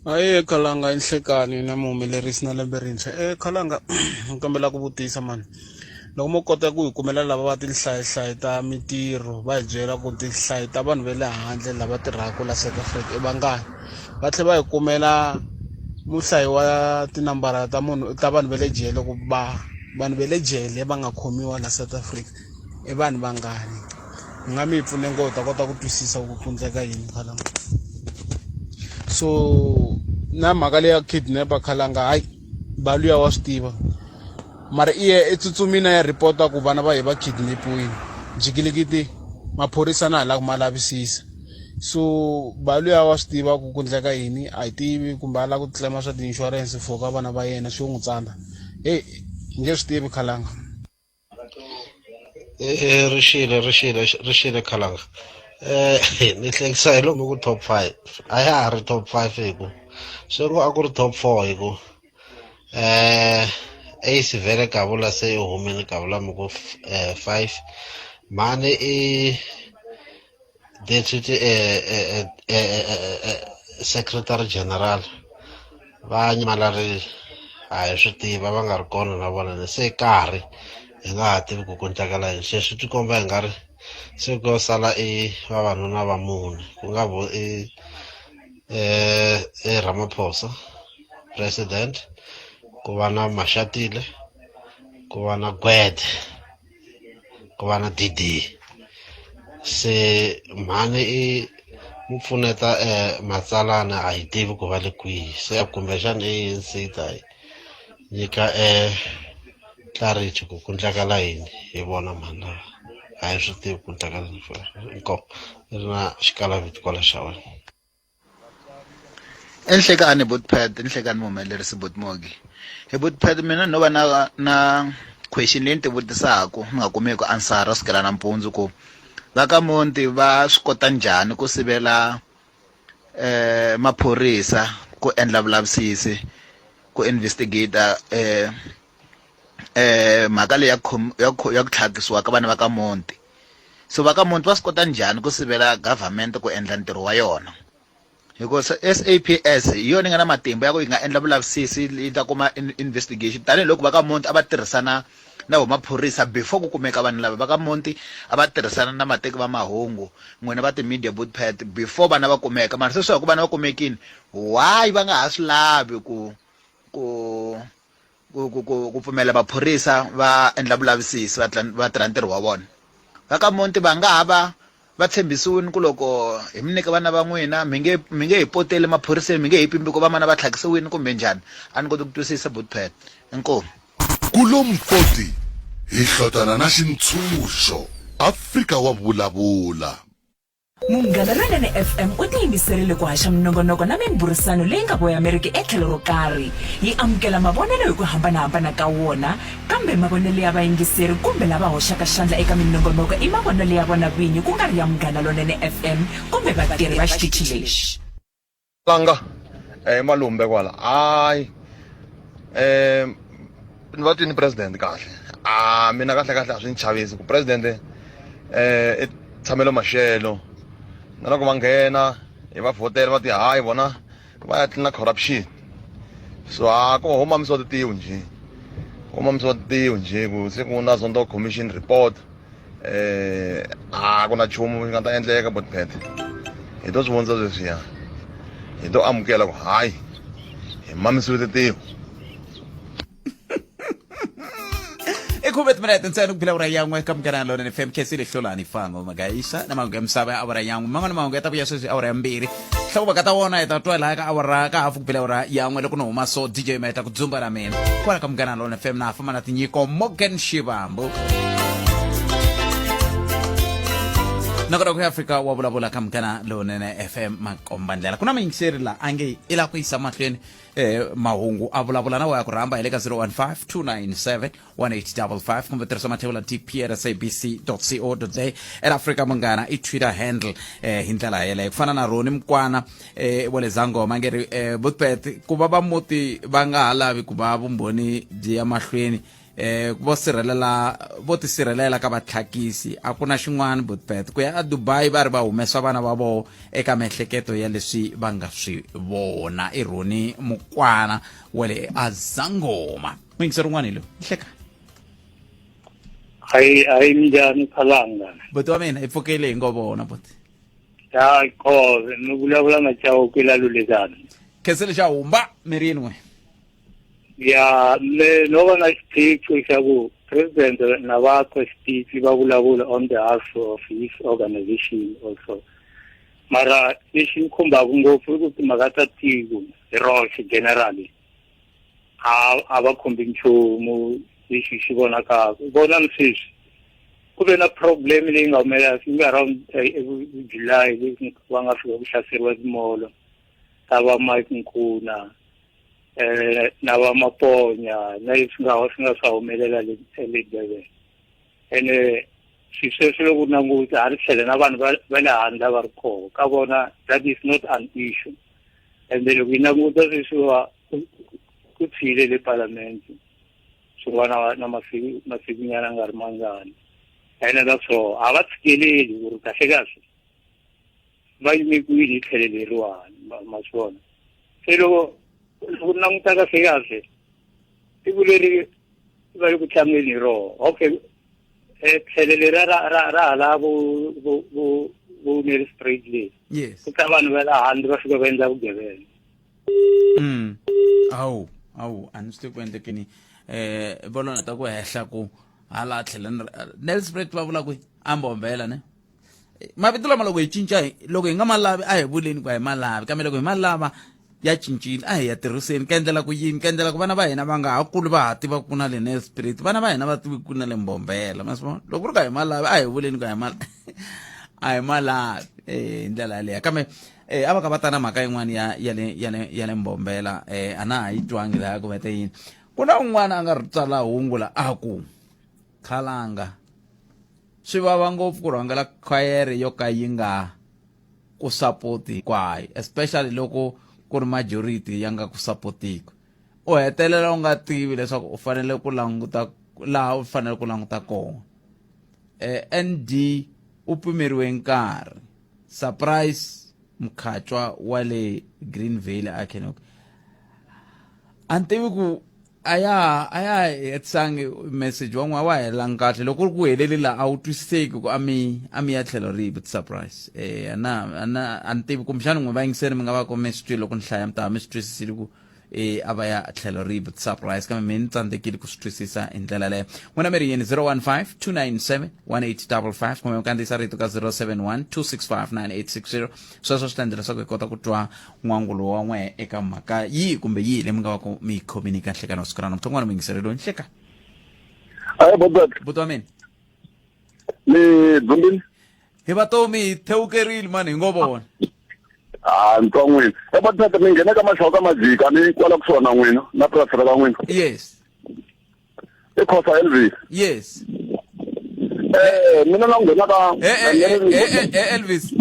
Aye khalanga i nhlekani na muhumelerisi na lembe rintshwa e khalanga ni kombela ku vutisa mani loko mo kota ku hi kumela lava va tinhlayihlayi ta mitirho va hi byela ku tinhlayi ta vanhu va le handle lava tirhaka la South Africa i vangani va tlhela va hi kumela muhlayi wa tinambara ta munhu ta vanhu va le jele ku va vanhu va le jele va nga khomiwa la South Africa i vanhu vangani ni nga mi yi pfune ngopfu ta kota ku twisisa ku ku endleka yini khalanga so na mhaka leya kidnapper khalanga hayi baluya wa swi tiva mara i ye i tsutsumile ya report-a ku vana va hi va kidnapiwile jikilikiti maphorisa na ha lava ku ma lavisisa so baluya wa swi tiva ku ku endleka yini a hi tivi kumbe a lava ku claim swa ti-insurance for ka vana va yena swi yo n'wi tsandza heyi hi nge swi tivi khalanga Eh, ri xile ri xile ri xile khalanga eh ni hlekisa hi lomu ku top 5 a ya ha ri top 5 hi ku swi ngo a ku ri top 4 hi ku eh Ace vhele kavula se i humile kavula mi ku 5 mhani i deputy eh, eh, eh, secretary general va nyamalarile a hi swi tiva va nga ri kona na vona ni se karhi hi nga ha tivi ku ku endlakala yini se swi tikomba hi nga ri se ku yo sala i vavanuna va mune ku nga vo i i Ramaphosa president ku va na Mashatile ku va na Gwede ku va na DD se mhani i mu pfuneta matsalana a yi tivi ku va le kwihi se kumbexana ANC yi ta yi nyika clarity ku ku ndlakala yini hi vona mhani lava a hi swi tivi ku ndlakala inkomu ri na xikalaviti kwala xa wena. Enhlekani Botpad enhlekani muhumelerisi Botmogi hi Botpad mina no va na na question leyi ni ti vutisaka ni nga kumeki answer sukela nampundzu ku va ka Monti va swi kota njhani ku sivela eh maphorisa ku endla vulavisisi ku investigate eh eh mhaka leyi ya ya ya ku tlhakisiwa ka vana va ka Monti so va ka Monti va swi kota njhani ku sivela government ku endla ntirho wa yona hikuva SAPS hi yona yi nga na matimba ya ku yi nga endla vulavisisi yi ta kuma investigation tanihiloko va ka Monti a va tirhisana na vo maphorisa before ku kumeka vanhu lava va ka Monti a va tirhisana na mateki va mahungu n'wina va ti-media bootpad before vana va kumeka mara sweswi ku vana va kumekile why va nga ha swi lavi ku ku ku ku ku ku pfumela maphorisa va endla vulavisisi va va tirha ntirho wa vona va ka Monti va nga ha va va tshembisiwini ku loko hi mi nyika vana va n'wina mi nge mi nge hi poteli maphoriseni mi nge hi pimbi ku va mana va tlhakisiwini kumbe njhani a ni koti ku twisisa butpet inkomu Kulompoti hi hlotana na xintshunxo. Afrika wa vulavula. Munghana Lonene FM u tiyimiserile ku haxa minongonoko na mimbhurisano leyi nga voyameriki etlhelo ro karhi. Yi amukela mavonelo hi ku hambana-hambana ka wona, kambe mavonelo ya vayingiseri kumbe lava hoxaka xandla eka minongonoko i mavonelo ya vona vinyi ku nga ri ya Munghana Lonene FM kumbe vatirhi va xitichi lexi. Langa eh malumbe kwala hayi eh ni va twini president kahle a mina kahle kahle a swi ni chavisi ku president eh i tshamelo maxelo na loko va nghena hi va vhotela va ti hayi vona va ya tlina corruption so a ko ho mamisiwa titiwu njhe ho mamisiwa titiwu njhe ku se ku na zondo commission report eh a ku na nchumu xi nga ta endleka botpet hi to swi vondza sweswiya hi to amukela ku hayi hi mamisiwe titiwu i khume timinete ntsena ku bila awara yan'we ka munghana lonene fm khesi lehlolani fango magaisa na mahungu ya misava ya awara yan'we man'wana mahungu ya ta vuya sweswi awara ya mbirhi hlovo ka ta wona hi ta twa laha ka awara ka hafu ku bila awara yan'we loko no huma so dj meta ku dzumba na mina kwala ka munghana lona fm na ha famba na tinyiko morgan shivambu nakona ku ya afrika wa vulavula ka munghana lowunene fm makomba ndlela ku na muyingiseri la a nge i lava ku yisa mahlweni eh, mahungu a vulavula na wa ya ku rhamba hi le ka 015 297 1855 kumbe tirhisa mathevula dp at sabc co za at africa munghana i twitter handle eh, hi ndlela yeleyo ku fana na roni mukwana eh, wa le zangoma nge ri eh, butbet ku va va muti va nga ha lavi ku va vumbhoni byi ya mahlweni eh vo sirhelela vo tisirhelela ka vatlhakisi a ku na xin'wana butbet ku ya edubai va ri va humesa vana va voho eka miehleketo ya leswi va nga swi vona i roni mukwana wa le azangoma muyingiseri un'wana hi loyi hleka hayi hayi minjhani khalanga buti wa mina hi pfukile hi ngo vona buti ya kho mi vulavula na chauke la lulekani khensele xa humba mirini n'we ya me no va na xiphiqo xa ku president na va twa xiphiqo va vulavula on behalf of his organization also mara lexi ni khumbaka ngopfu i ku timhaka ta tiko hi roxe generally a a va khumbi nchumu lexi xi vonakaka vona ni sweswi ku ve na problem leyi nga humelela yi nga around eh, eh, July leyi va nga fika ku hlaseriwa timolo ta va Mike Nkuna eh na va Maponya na leswi nga swi nga swa humelela le le Durban ene xisweswo loko u languta a ri tlhele na vanhu va va le handle va ri koho ka vona that is not an issue ende loko yi languta sweswiwa ku tshile le palamende swin'wana na masiku masikunyana nga ri mangani ene naswo a va tshikeleli ku ri kahle kahle va yime kwini hi tlhelo leriwani ma swi vona se loko loko languta kahle kahle tiko leri va le ku tlangeni hi roho okay eh, tlhelo leri ra ra ra hala vo vo vo vo Nelspruit le yes ku ta vanhu va le handle va fika va endla vugevenga awu awu a ni swi tivi ku endlekeni eh vona ta ku hehla ku hala tlheleni Nelspruit va vula ku a mbombela ne mavito lama loko hi cinca loko hi nga ma lavi a hi vuleni ku a hi ma lavi kambe loko hi ma lava ya cincile a hi ya tirhiseni ka endlela ku yini ka endlela ku vana va hina va nga ha kuli va ha tiva ku na le Nelspruit vana va hina va tivi ku na le Mbombela ma swi vona loko ku ri ka hi ma lavi a hi vuleni ku a hi ma a hi ma lavi eh hi ndlela yaleyo kambe eh a va ka va ta na mhaka yin'wana ya ya le ya le ya le Mbombela eh a na ha yi twangi laha ku vete yini ku na un'wana a nga ri tsala hungu la a ku khalanga Swi vava ngopfu ku rhangela khwayere yo ka yi nga ku sapoti hinkwayo especially loko ku ri majority ya nga ku sapotiku u hetelela u nga tivi leswaku u fanele ku languta laha u fanele ku languta kona eh, ND u pimeriwe nkarhi surprise mkhatshwa wa le Greenvale a Kenok a ni tivi ku a ya a ya hetisangi message wa n'wana wa helangi kahle loko ku ri ku heleli laha a wu twisiseki ku a mi a mi ya tlhelo rihi but surprise eh ana ana a ni tivi kumbexana n'we vayingiseri mi nga va ku mi swi twile loko ni hlaya mi ta va mi swi twisisile ku eh a va ya tlhelo rihi but surprise kambe mi ni tsandzekile ku swi twisisa hi ndlela leyo n'wina mi ri yini 015 297 1855 kumbe mi kandziyisa rito ka 071 265 9860 sweswo swi ta endla leswaku hi kota ku twa n'wangulo wa n'we eka mhaka yihi kumbe yihi leyi mi nga va ku mi yi khomini ka nhlekani wa siku ra namuntlha un'wana muyingiseri loyi nhleka Ayi bobet buti wa mina ni dzumbini. Hi vatomi hi thewukerile mani hi ngo vona. Ah, ni twa n'wina. E Botpet mi nghene ka maxawu ka majika ni kwala kusuhana na n'wina na purasi ra ka n'wina. Yes. I Khosa Elvis. Yes. Eh, mina na nghena ka Eh eh eh eh Elvis.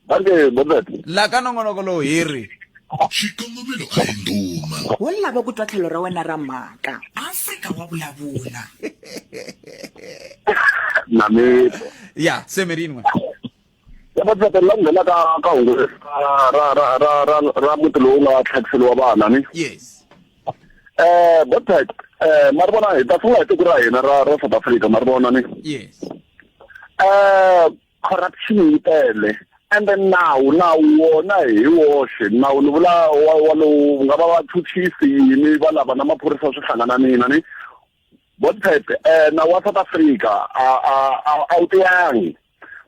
Danke Botpet. La ka nongonoko lowu hi ri. Xikongomelo a hi ndhuma. Wo lava ku twa tlhelo ra wena ra mhaka. Afrika wa vulavula. Na mi. Ya, se mi rini n'we. Ya Botpet la nghena ka ka hungu ra ra ra ra ra ra muti lowu nga tlhakiseliwa vana ni. Yes. Eh Botpet eh ma ri vona hi ta sungula hi tiko ra hina ra ra South Africa ma ri vona ni. Yes. Eh corruption yi tele ende nawu nawu wona hi woxe nawu ni vula wa wa lowu nga va vachuchisi yini va lava na maphorisa swi hlangana nina ni Botpet eh nawu wa South Africa a a a a wu tiyangi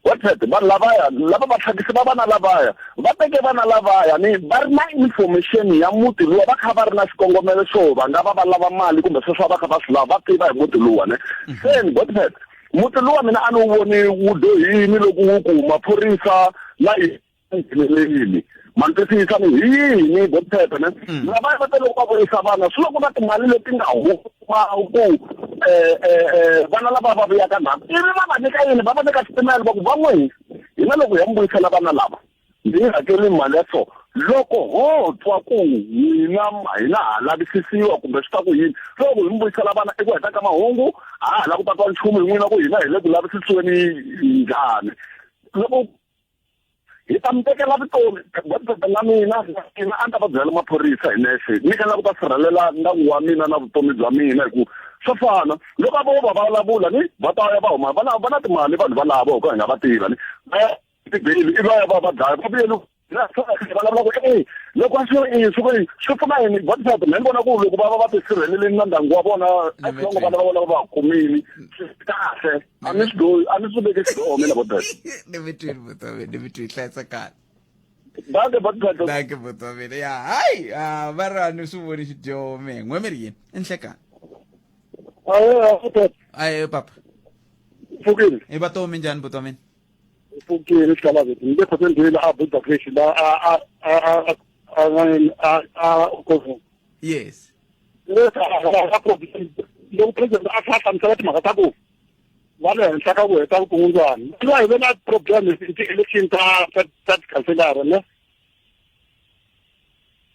Botpet vanhu lavaya lava va tlhakisi va vana lavaya va teke vana lavaya ni va ri na information ya muti luwa va kha va ri na xikongomelo xo va nga va va lava mali kumbe sweswo a va kha va swi lava va tiva hi muti luwa ne se ni Botpet muti luwa mina a ni wu voni wu dyohini loko wu ku maphorisa na ngheneleli ma ni twisisa ni hi yini Botpet ne lavaya va tele va vuyisa vana swi loko na timali leti nga huma ku um vana lava va vuyaka ndzhaku ivi va va nyika yini va va nyika xitimela va ku va n'we hina loko hi ya mi vuyisela vana lava mi yi hakeli mali ya so loko ho twa ku hina hina ha lavisisiwa kumbe swi ta ku yini loko hi mi vuyisela vana eku heta ka mahungu ha ha la ku ta twa nchumu hi n'wina ku hina hi le ku lavisisiweni njhani loko hi ta mi tekela vutomi na mina mina a ni ta va byela maphorisa hi nexe ni kha la ku ta sirhelela ndyangu wa mina na vutomi bya mina hi ku swa fana loko a vo va va vulavula ni va ta ya va huma va na va na timali vanhu valavo hi ku hi nga va tiva ni va ya tibeli i va ya va va dlaya va vuyeli vulavula ku e loko a swi ri swi ku swi pfuna yini botpet me ni vona ku loko va va va tisirheleleni na ndyangu wa vona asilongo vana va vona va va kumile swi kahle a ni swi dohi a ni swi veki xidyoho mina botpet ni mi twile butomi ni mi twile hlayisekani danke botpet danke butomi ya hayi va ri a ni swi voni xidyoho me n'we mi ri yini i nhlekani aye papa pfukile i vatomi njhani butomi pfukile xikalave ni le khotendile a Budapest la a a a a a a a yes loko president a kha a hlamusela timhaka ta ku va le henhla ka ku heta vukungundzwana va hi ve na problem hi ti-election ta ta ta tikhanselara ne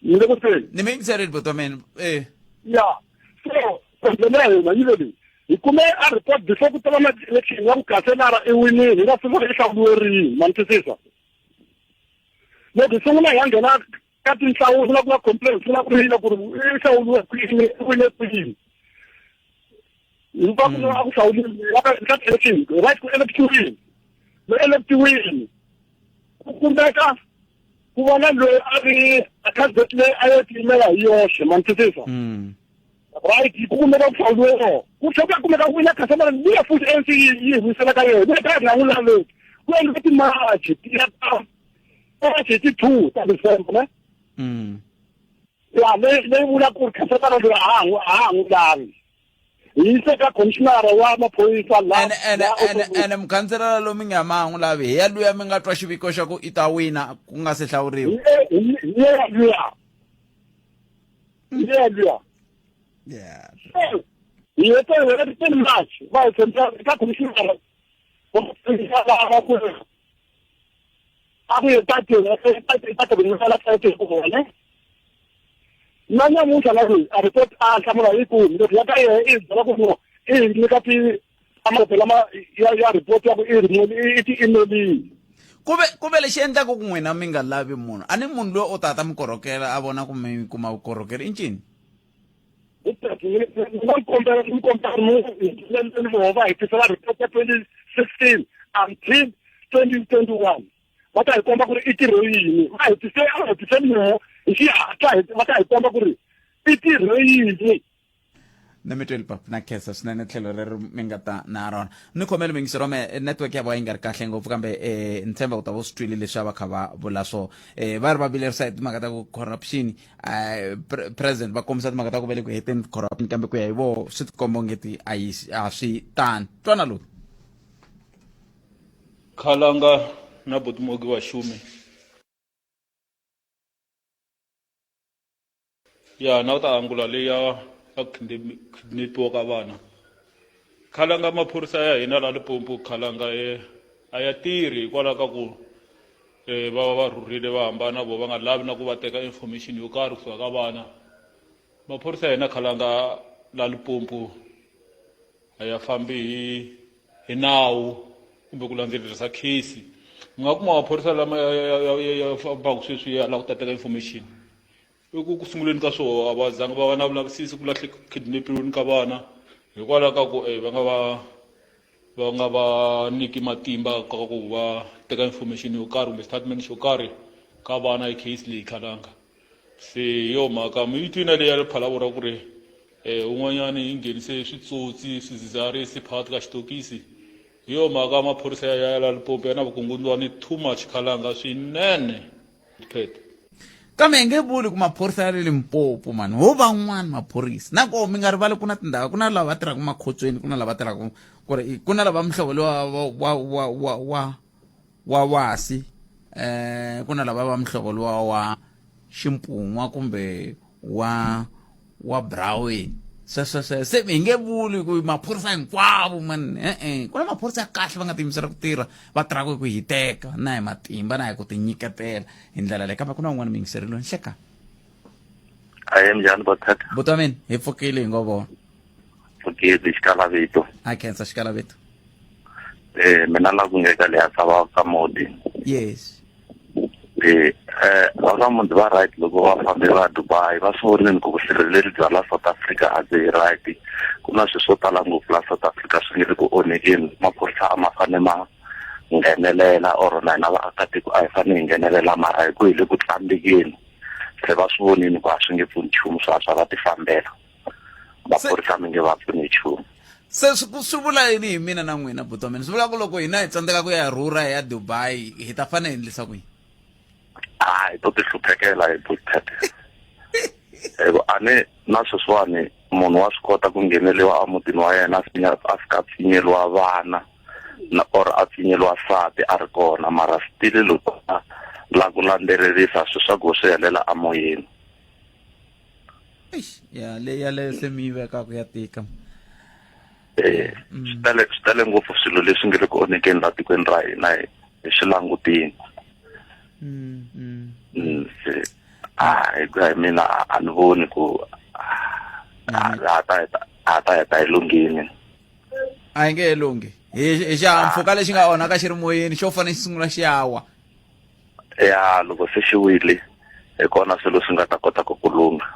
ni le ku tweni ni mi yingiserile butomi eh ya so problem ya hina yi le leyi hi kume a report before ku tava na election ya ku khanselara i winile hi nga sungula i hlawuriwe rini ma ni twisisa loko hi sungula hi ya nghena ka tinhlawulo na ku na complaint sungula ku rila ku ri i hlawuriwe kwini i wine kwini hikuva ku a ku hlawuriwe ka ti-election right ku electiwini lo electiwini ku kumeka ku va na loyi a ri a candidate leyi a yo tiyimela hi yoxe ma ni twisisa right ku kumeka ku hlawuriwe yona ku tlhela ku ya kumeka ku wina khasamara liya futhi ANC yi yi humisela ka yona leyi ka nga n'wi laveki ku endliwa timaji ti ya ta march hi ti-2 ta December ne ya leyi leyi vula ku ri khasamara loyi a ha a ha n'wi lavi hi yise ka commissionara wa maphorisa la ene ene ene ene mukhanselara loyi mi nga ma n'wi lavi hi ya luya mi nga twa xiviko xa ku i ta wina ku nga se hlawuriwa hi ye luya hi ye luya yeah hi hete hi hete ten march va hi sendela ka commissionara wa maphorisa la ku a ku ye ta ta ta ta ku vona na namuntlha na loyi a report a hlamula hi ku loko ya ka yehe i byela ku no i hi nyika ti amaphepha lama ya ya report ya ku i ri i ti emailini ku ve ku ve lexi endlaka ku n'wina mi nga lavi munhu a ni munhu loyi o tata mi korhokela a vona ku mi kuma vukorhokeri i ncini ni nga kombela ni kombela ni va hi tisela report ya 2016 until 2021 va ta hi komba ku ri i tirho yini va hi tise a va hi tise moho hi xihatla va ta hi komba ku ri i tirho yini ni mi tweli papa na khensa swinene tlhelo rero mi nga ta na rona ni khomele mingisero me network ya vona yi nga ri kahle ngopfu kambe um ni tshemba ku ta vo swi twile leswi a va kha va vula swo um va ri va vilerisa hi timhaka ta ku corruption um president va kombisa timhaka ta ku ve le ku heteni corruption kambe ku ya hi voho swi tikomba ongeti a yi a swi tani twana loyi. Khalanga na Botimogi wa Xumi. Ya na ku ta angula leyi ya ya kidnapiwa ka vana. Khalanga maphorisa ya hina la Limpopo khalanga e a ya tirhi hikwalaho ka ku e va va va rhurhile va hambana vo va nga lavi na ku va teka information yo karhi kusuka ka vana. Maphorisa ya hina khalanga la Limpopo a ya fambi hi hi nawu kumbe ku landzelerisa case mi nga kuma maphorisa lama ya fambaka sweswi ya lava ku ta teka information i ku ku sunguleni ka swona a va zanga va va na vulavisisi ku lahle kidnapiweni ka vana hikwalaho ka ku eh, va nga va va nga va nyiki matimba ka ku va teka information yo karhi kumbe statement xo karhi ka vana hi case leyi khalanga se hi yo mhaka mi yi twina leyi ya le phalavura ku ri um un'wanyani yi nghenise switsotsi swidzidziharisi phakathi ka xitokisi hi yo mhaka maphorisa ya ya la Limpopo ya na vukungundzwani too much khalanga swinene phet Kambe hi nge vuli ku maphorisa ya le Limpopo mani ho van'wani maphorisa na koho mi nga rivali ku na tindhawu ku na lava tirhaka makhotsweni ku na lava tirhaka ku ri ku na lava muhlovo lowa wa wa wa wa wa wa wasi eh ku na lava va muhlovo lowa wa ximpun'wa kumbe wa wa brown sweswo sweswo se hi nge vuli ku maphorisa hinkwavo man e-e ku na maphorisa ya kahle va nga tiyimisela ku tirha va tirhaka hi ku hiteka na hi matimba na hi ku tinyiketela hi ndlela leyi kambe ku na un'wana muyingiseri loyi nhleka Aye njhani bothata? Buti wa mina hi pfukile hi ngo vona. Pfukile xikalavito. A khensa xikalavito. Eh mina la ku ngeka leya sava ka Modi. Yes. Eh eh va ka Modi va right loko va fambe va Dubai va swi vonile ku vusirheleri bya la South Africa a byi right. Ku na swilo swo tala ngopfu la South Africa swi nge le ku onhekeni maphorisa a ma fane ma nghenelela or na hina vaakatiko a hi fane hi nghenelela mara hi ku hi le ku tlambekeni se va swi vonile ku a swi nge pfuni nchumu swa swa va tifambela maphorisa mi nge va pfuni nchumu Se swi swi vula yini hi mina na n'wina buti wa mina swi vula ku loko hina hi tsandzeka ku ya rhurha hi ya Dubai hi ta fanele hi endlisa ku yini a hi to ti hluphekela hi buti hikuva a ni na sweswiwani munhu wa swi kota ku ngheneliwa emutini wa yena a pfinya a fika a pfinyeliwa vana na or a pfinyeliwa nsati a ri kona mara still loko a la ku landzelerisa swi swa ku swi helela emoyeni Eish, ya le yaleyo se mi yi vekaka ya tika eh swi tele swi tele ngopfu swilo leswi nge le ku onhekeni la tikweni ra hina hi hi swi langutini se a hi ku ya hi mina a ni voni ku a ha ta heta a ta heta hi lunghini a yi nge he lunghi hi hi xihahampfhuka lexi nga onhaka xi ri moyeni xo fanele xi sungula xi ya wa ya loko se xi wile hi kona swilo swi nga ta kota ku ku lungha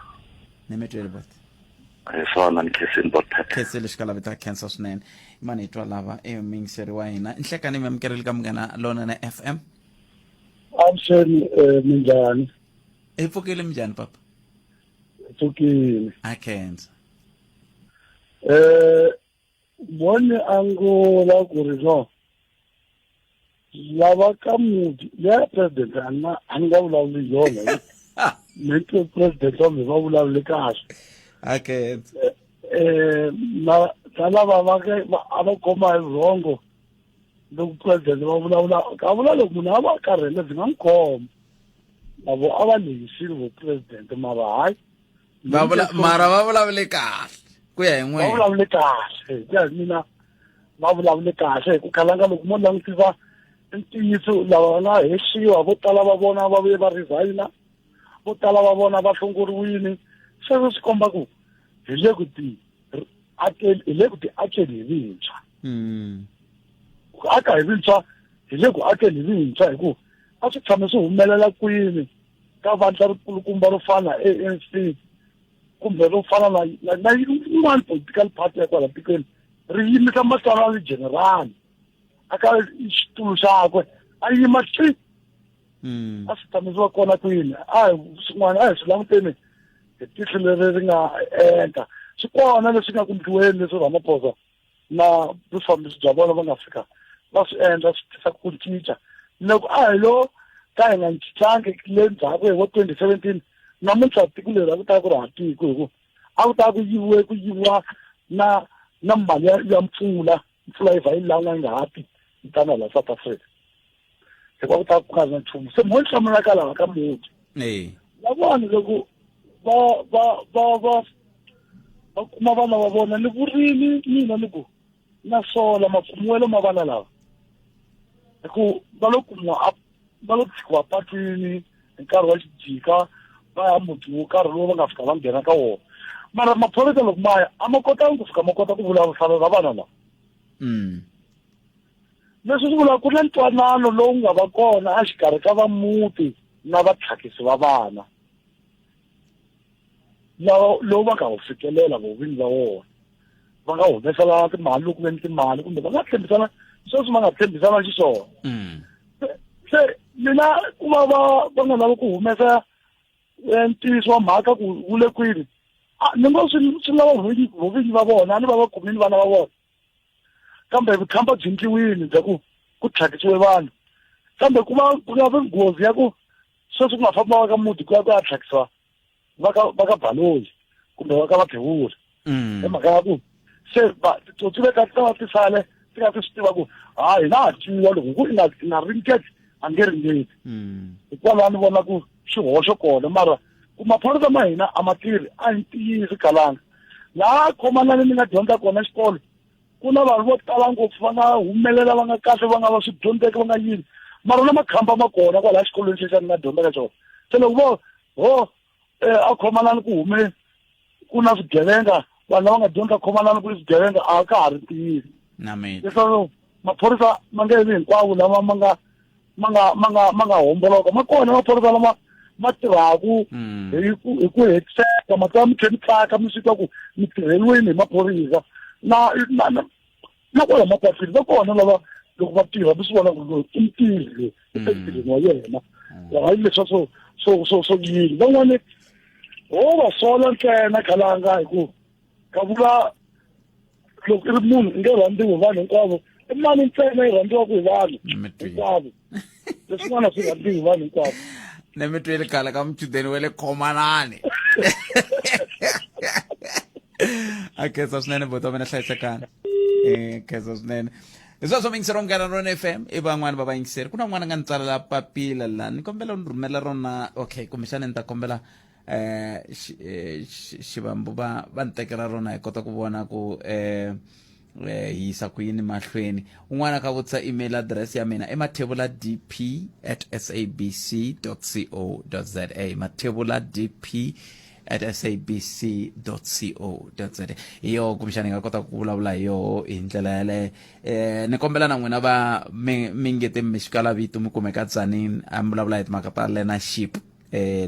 ni mi twele bot hi swona ni khensini bot khensile xikalavita khensa swinene mani hi twa lava e muyingiseri wa hina nhlekani mi amukerile ka munghana lonene FM Avuxeni eh, minjhani? Hi pfukile minjhani papa? Hi pfukile. A khensa. Eh vone angula ku ri no lava ka muti ya president a nga a nga vulavuli yona ni twe president wa mi va vulavule kahle okay eh na ta lava va ke a va khoma hi rhongo loko president va vulavula ka vula loko munhu a va karhele byi nga n'wi khoma na vo a va lehisile vo president mara hayi Va vula mara va vulavule kahle ku ya hi va n'wina. vulavule kahle hi ku ya hi mina va vulavule kahle hi ku khalanga loko mo langutisa ntiyiso lava va nga hehliwa vo tala va vona va vuye va resigna vo tala va vona va hlongoriwile sweswo swi komba ku hi le ku ti akeni hi le ku ti akeni hi vintshwa ku aka hi vintshwa hi le ku akeni hi vintshwa hi ku a swi tshame swi humelela kwini ka vandla rikulukumba ro fana na ANC kumbe ro fana na na na yin'wana political party ya kwala tikweni ri yimisa matsalani general a ka xitulu xakwe a yima tli a swi tshame swi va kona kwini a hi swin'wana a hi swi languteni hi tihlo leri ri nga enta swi kona leswi nga ku ndliweni leswi Ramaphosa na vufambisi bya vona va nga fika va swi endla swi tisa ku cinca loko a hi lo ka hi nga cincangi le ndzhaku hi vo 2017 namuntlha tiko leri a ku ta ku ri ha tiko hi ku a ku ta ku yiviwe ku yiviwa na na mali ya, ya mpfula mpfula yi vha yi lan'wa yi nga ha ti yi tana la South Africa. Hikuva ku ta ku nga ri na nchumu. Se mo ni hlamula ka lava ka muti. Lavawani loko va va va va va kuma vana va vona ni vurini mina ni ku na sola makumiwelo ma vana lava hi ku va lo kumiwa va lo tshikiwa patwini hi nkarhi wa xijika va ya muti wo karhi lowu va nga fika va nghena ka wona mara maphorisa loko ma ya a ma kotangi ku fika ma kota ku vulavurisana na vana lava. Leswi swi vula ku na ntwanano lowu nga va kona exikarhi ka vamuti na vatlhakisi va vana lava lowu va nga wu fikelela vovinyi va wona va nga humeselana timali loko ve ni timali kumbe va nga tshembisana sweswi va nga tshembisana xiswona. Se mina ku va va va nga lavi ku humesa ntiyiso wa mhaka ku wu le kwini, ni ngo swi lava vovinyi va vona a ni va va kumini vana va vona kambe vukhamba byi ndliwile bya ku ku tlhakisiwe vanhu kambe ku va ku nga vi nghozi ya ku sweswi ku nga famba va ka muti ku ya ku ya tlhakisiwa va ka Baloyi kumbe va ka Vaphewula. Hi mhaka ya ku se titsotsi leti ti ta va ti sale ti nga ti swi tiva ku ha hina ha twiwa loko ku i nga i nga ringeti a nge ringeti. Hikwalaho ni vona ku xihoxo kona mara ku maphorisa ma hina a ma tirhi a hi ntiyiso kalanga laha khomanani ni nga dyondza kona xikolo ku na vanhu vo tala ngopfu va nga humelela va nga kahle va nga va swi dyondzeki va nga yini mara na makhamba ma kona kwalaha xikolweni xexi ni nga dyondza ka xona se loko vo ho a khomanani ku hume ku na swigevenga vanhu lava nga dyondza khomanani ku swigevenga a ka ha ri ntiyiso leswaku maphorisa ma nge vi hinkwavo lama ma nga ma nga ma nga ma nga homboloka ma kona maphorisa lama ma tirhaku hi ku hetiseka ma twa mi tlhe mi tsaka mi swi twa ku mi tirheliweni hi maphorisa na na na na kwala mapatwini va kona lava loko va tirha mi swi vona ku loyi i mutirhi loyi i entirhweni wa yena hayi leswa swo swo swo swo yini van'wani ho va sola ntsena khalanga hi ku ka vula loko i ri munhu i nge rhandziwi hi vanhu hinkwavo i mali ntsena yi rhandziwaka hi vanhu hinkwavo leswin'wana swi rhandziwi hi vanhu hinkwavo. Ne mi tweli khale ka muchudeni wa le Khomanani. A khensa swinene buti wa mina, hlayisekani. Khensa swinene. Hi sweswo muyingiseri wa Munghana Lowunene FM i van'wani va vayingiseri ku na un'wana a nga ni tsalela papila la ni kombela u ni rhumela rona okay kumbexana ni ta kombela xivambu va va ni tekela rona hi kota ku vona ku hi yisa ku yini mahlweni. Un'wana ka vutisa email address ya mina i mathevula dp at sabc co za, mathevula dp at sabc co za hi yoho kumbexana hi nga kota ku vulavula hi yoho hi ndlela yaleyo. Ni kombela na n'wina va mi nge te mi xikala vito mi kumeka Tzaneen a mi vulavula hi timhaka ta learnership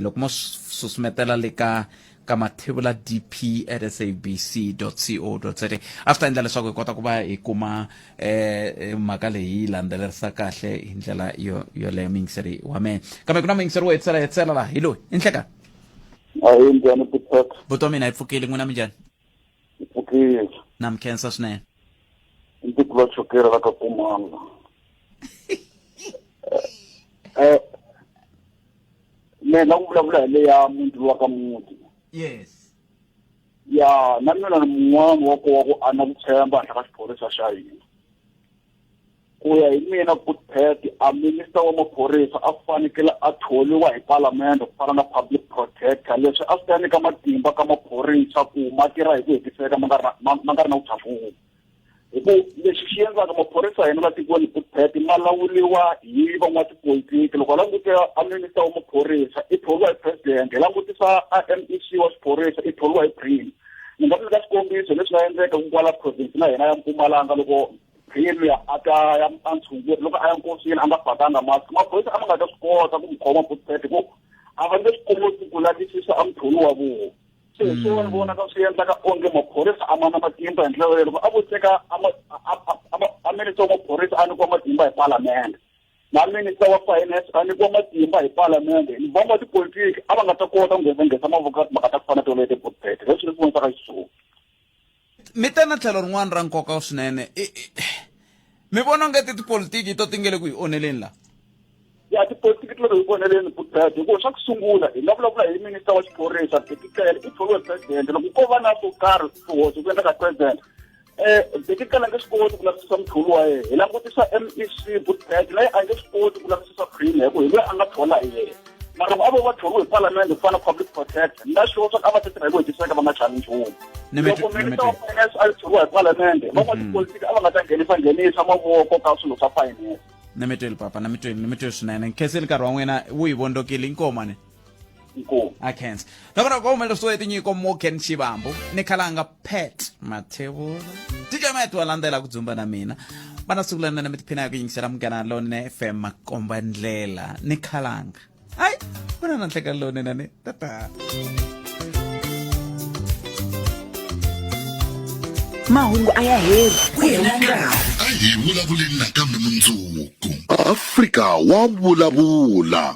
loko mo susumetela le ka mathevula dp at sabc co za a swi ta endla leswaku hi kota ku va hi kuma mhaka leyi yi landzelerisa kahle hi ndlela yo yoleyo muyingiseri wa mehe kambe ku na muyingiseri wo hetisela hetisela laha hi loyi i nhleka. Ahi njhani Putpet? Buti wa mina hi pfukile n'wina minjhani? Hi pfukile. Na mi khensa swinene. Ndzi kula chokera la ka kumanga. Mina ku vulavula hi leya muti wa ka muti. Yes. Ya na mina ni mun'wana wa ku wa ku a na ku tshemba henhla ka xiphorisa xa hina. Ku ya hi mina Putpet a minister wa maphorisa a fanekele a tholiwa hi palamende ku fana na public protector leswi a swi ta nyika matimba ka maphorisa ku ma tirha hi ku hetiseka ma nga ri na ma nga ri na ku chafuka. Hi ku lexi xi endlaka maphorisa hina la tikweni Putpet ma lawuriwa hi van'watipolitiki loko langutisa a minister wa maphorisa i thoriwa hi president hi langutisa a MEC wa xiphorisa i thoriwa hi premier. Ni nga nyika xikombiso leswi nga endleka ku kwala province na hina ya Mpumalanga loko premier a ta ya a ntshunguri loko a ya nkosini a nga fakanga mask maphorisa a ma nga ta swi kota ku n'wi khoma Putpet hi ku a va nge swi koti ku lavisisa a muthori wa vona. Se hi swona ni vonaka swi endlaka onge maphorisa a ma na matimba hi ndlela yoleyo loko a vo teka a minister wa maphorisa a nyikiwa matimba hi palamende na minister wa finance a nyikiwa matimba hi palamende ni van'watipolitiki a va nga ta kota ku nghenisa mavoko ka timhaka ta ku fana toleto Putpet leswi ni swi vonisaka xiswona. Mi ta na tlhelo rin'wana ra nkoka swinene mi vona onge ti tipolitiki to ti nge le ku hi onheleni la? Ya tipolitiki ti le ku hi onheleni Putpet hikuva xa ku sungula hi nga vulavula hi minister wa xiphorisa Bheki Cele i thoriwe president loko ko va na swo karhi swihoxo ku endleka president um Bheki Cele a nge swi koti ku lavisisa mutholi wa yena hi langutisa M_E_C Bootbag na yena a nge swi koti ku lavisisa premier hi ku hi loyi a nga thola hi yena mara loko a vo va thoriwe hi palamende ku fana na public protector na sure swa ku a va ta tirha hi ku hetiseka va nga chavi nchumu loko minister wa finance a thoriwa hi palamende van'watipolitiki a va nga ta nghenisa nghenisa mavoko ka swilo swa finance ni mi tweli papa na mi tweli ni mi tweli swinene nkhenseli nkarhi wa n'wina wu yi vondzokile inkomu ni inkomu a khensa nakona ku humelerisiwe tinyiko Morgan Shivambu ni khalanga Pat Mathebula DJ Matt wa landzela ku dzumba na mina vana siku lana mi tiphina hi ku yingisela munghana lonene FM makomba ndlela ni khalanga hayi ku na na nhlekani lowunene ni tata mahungu a ya heli ku hela nkarhi A hi vulavuleni nakambe mundzuku. Afrika wa vulavula.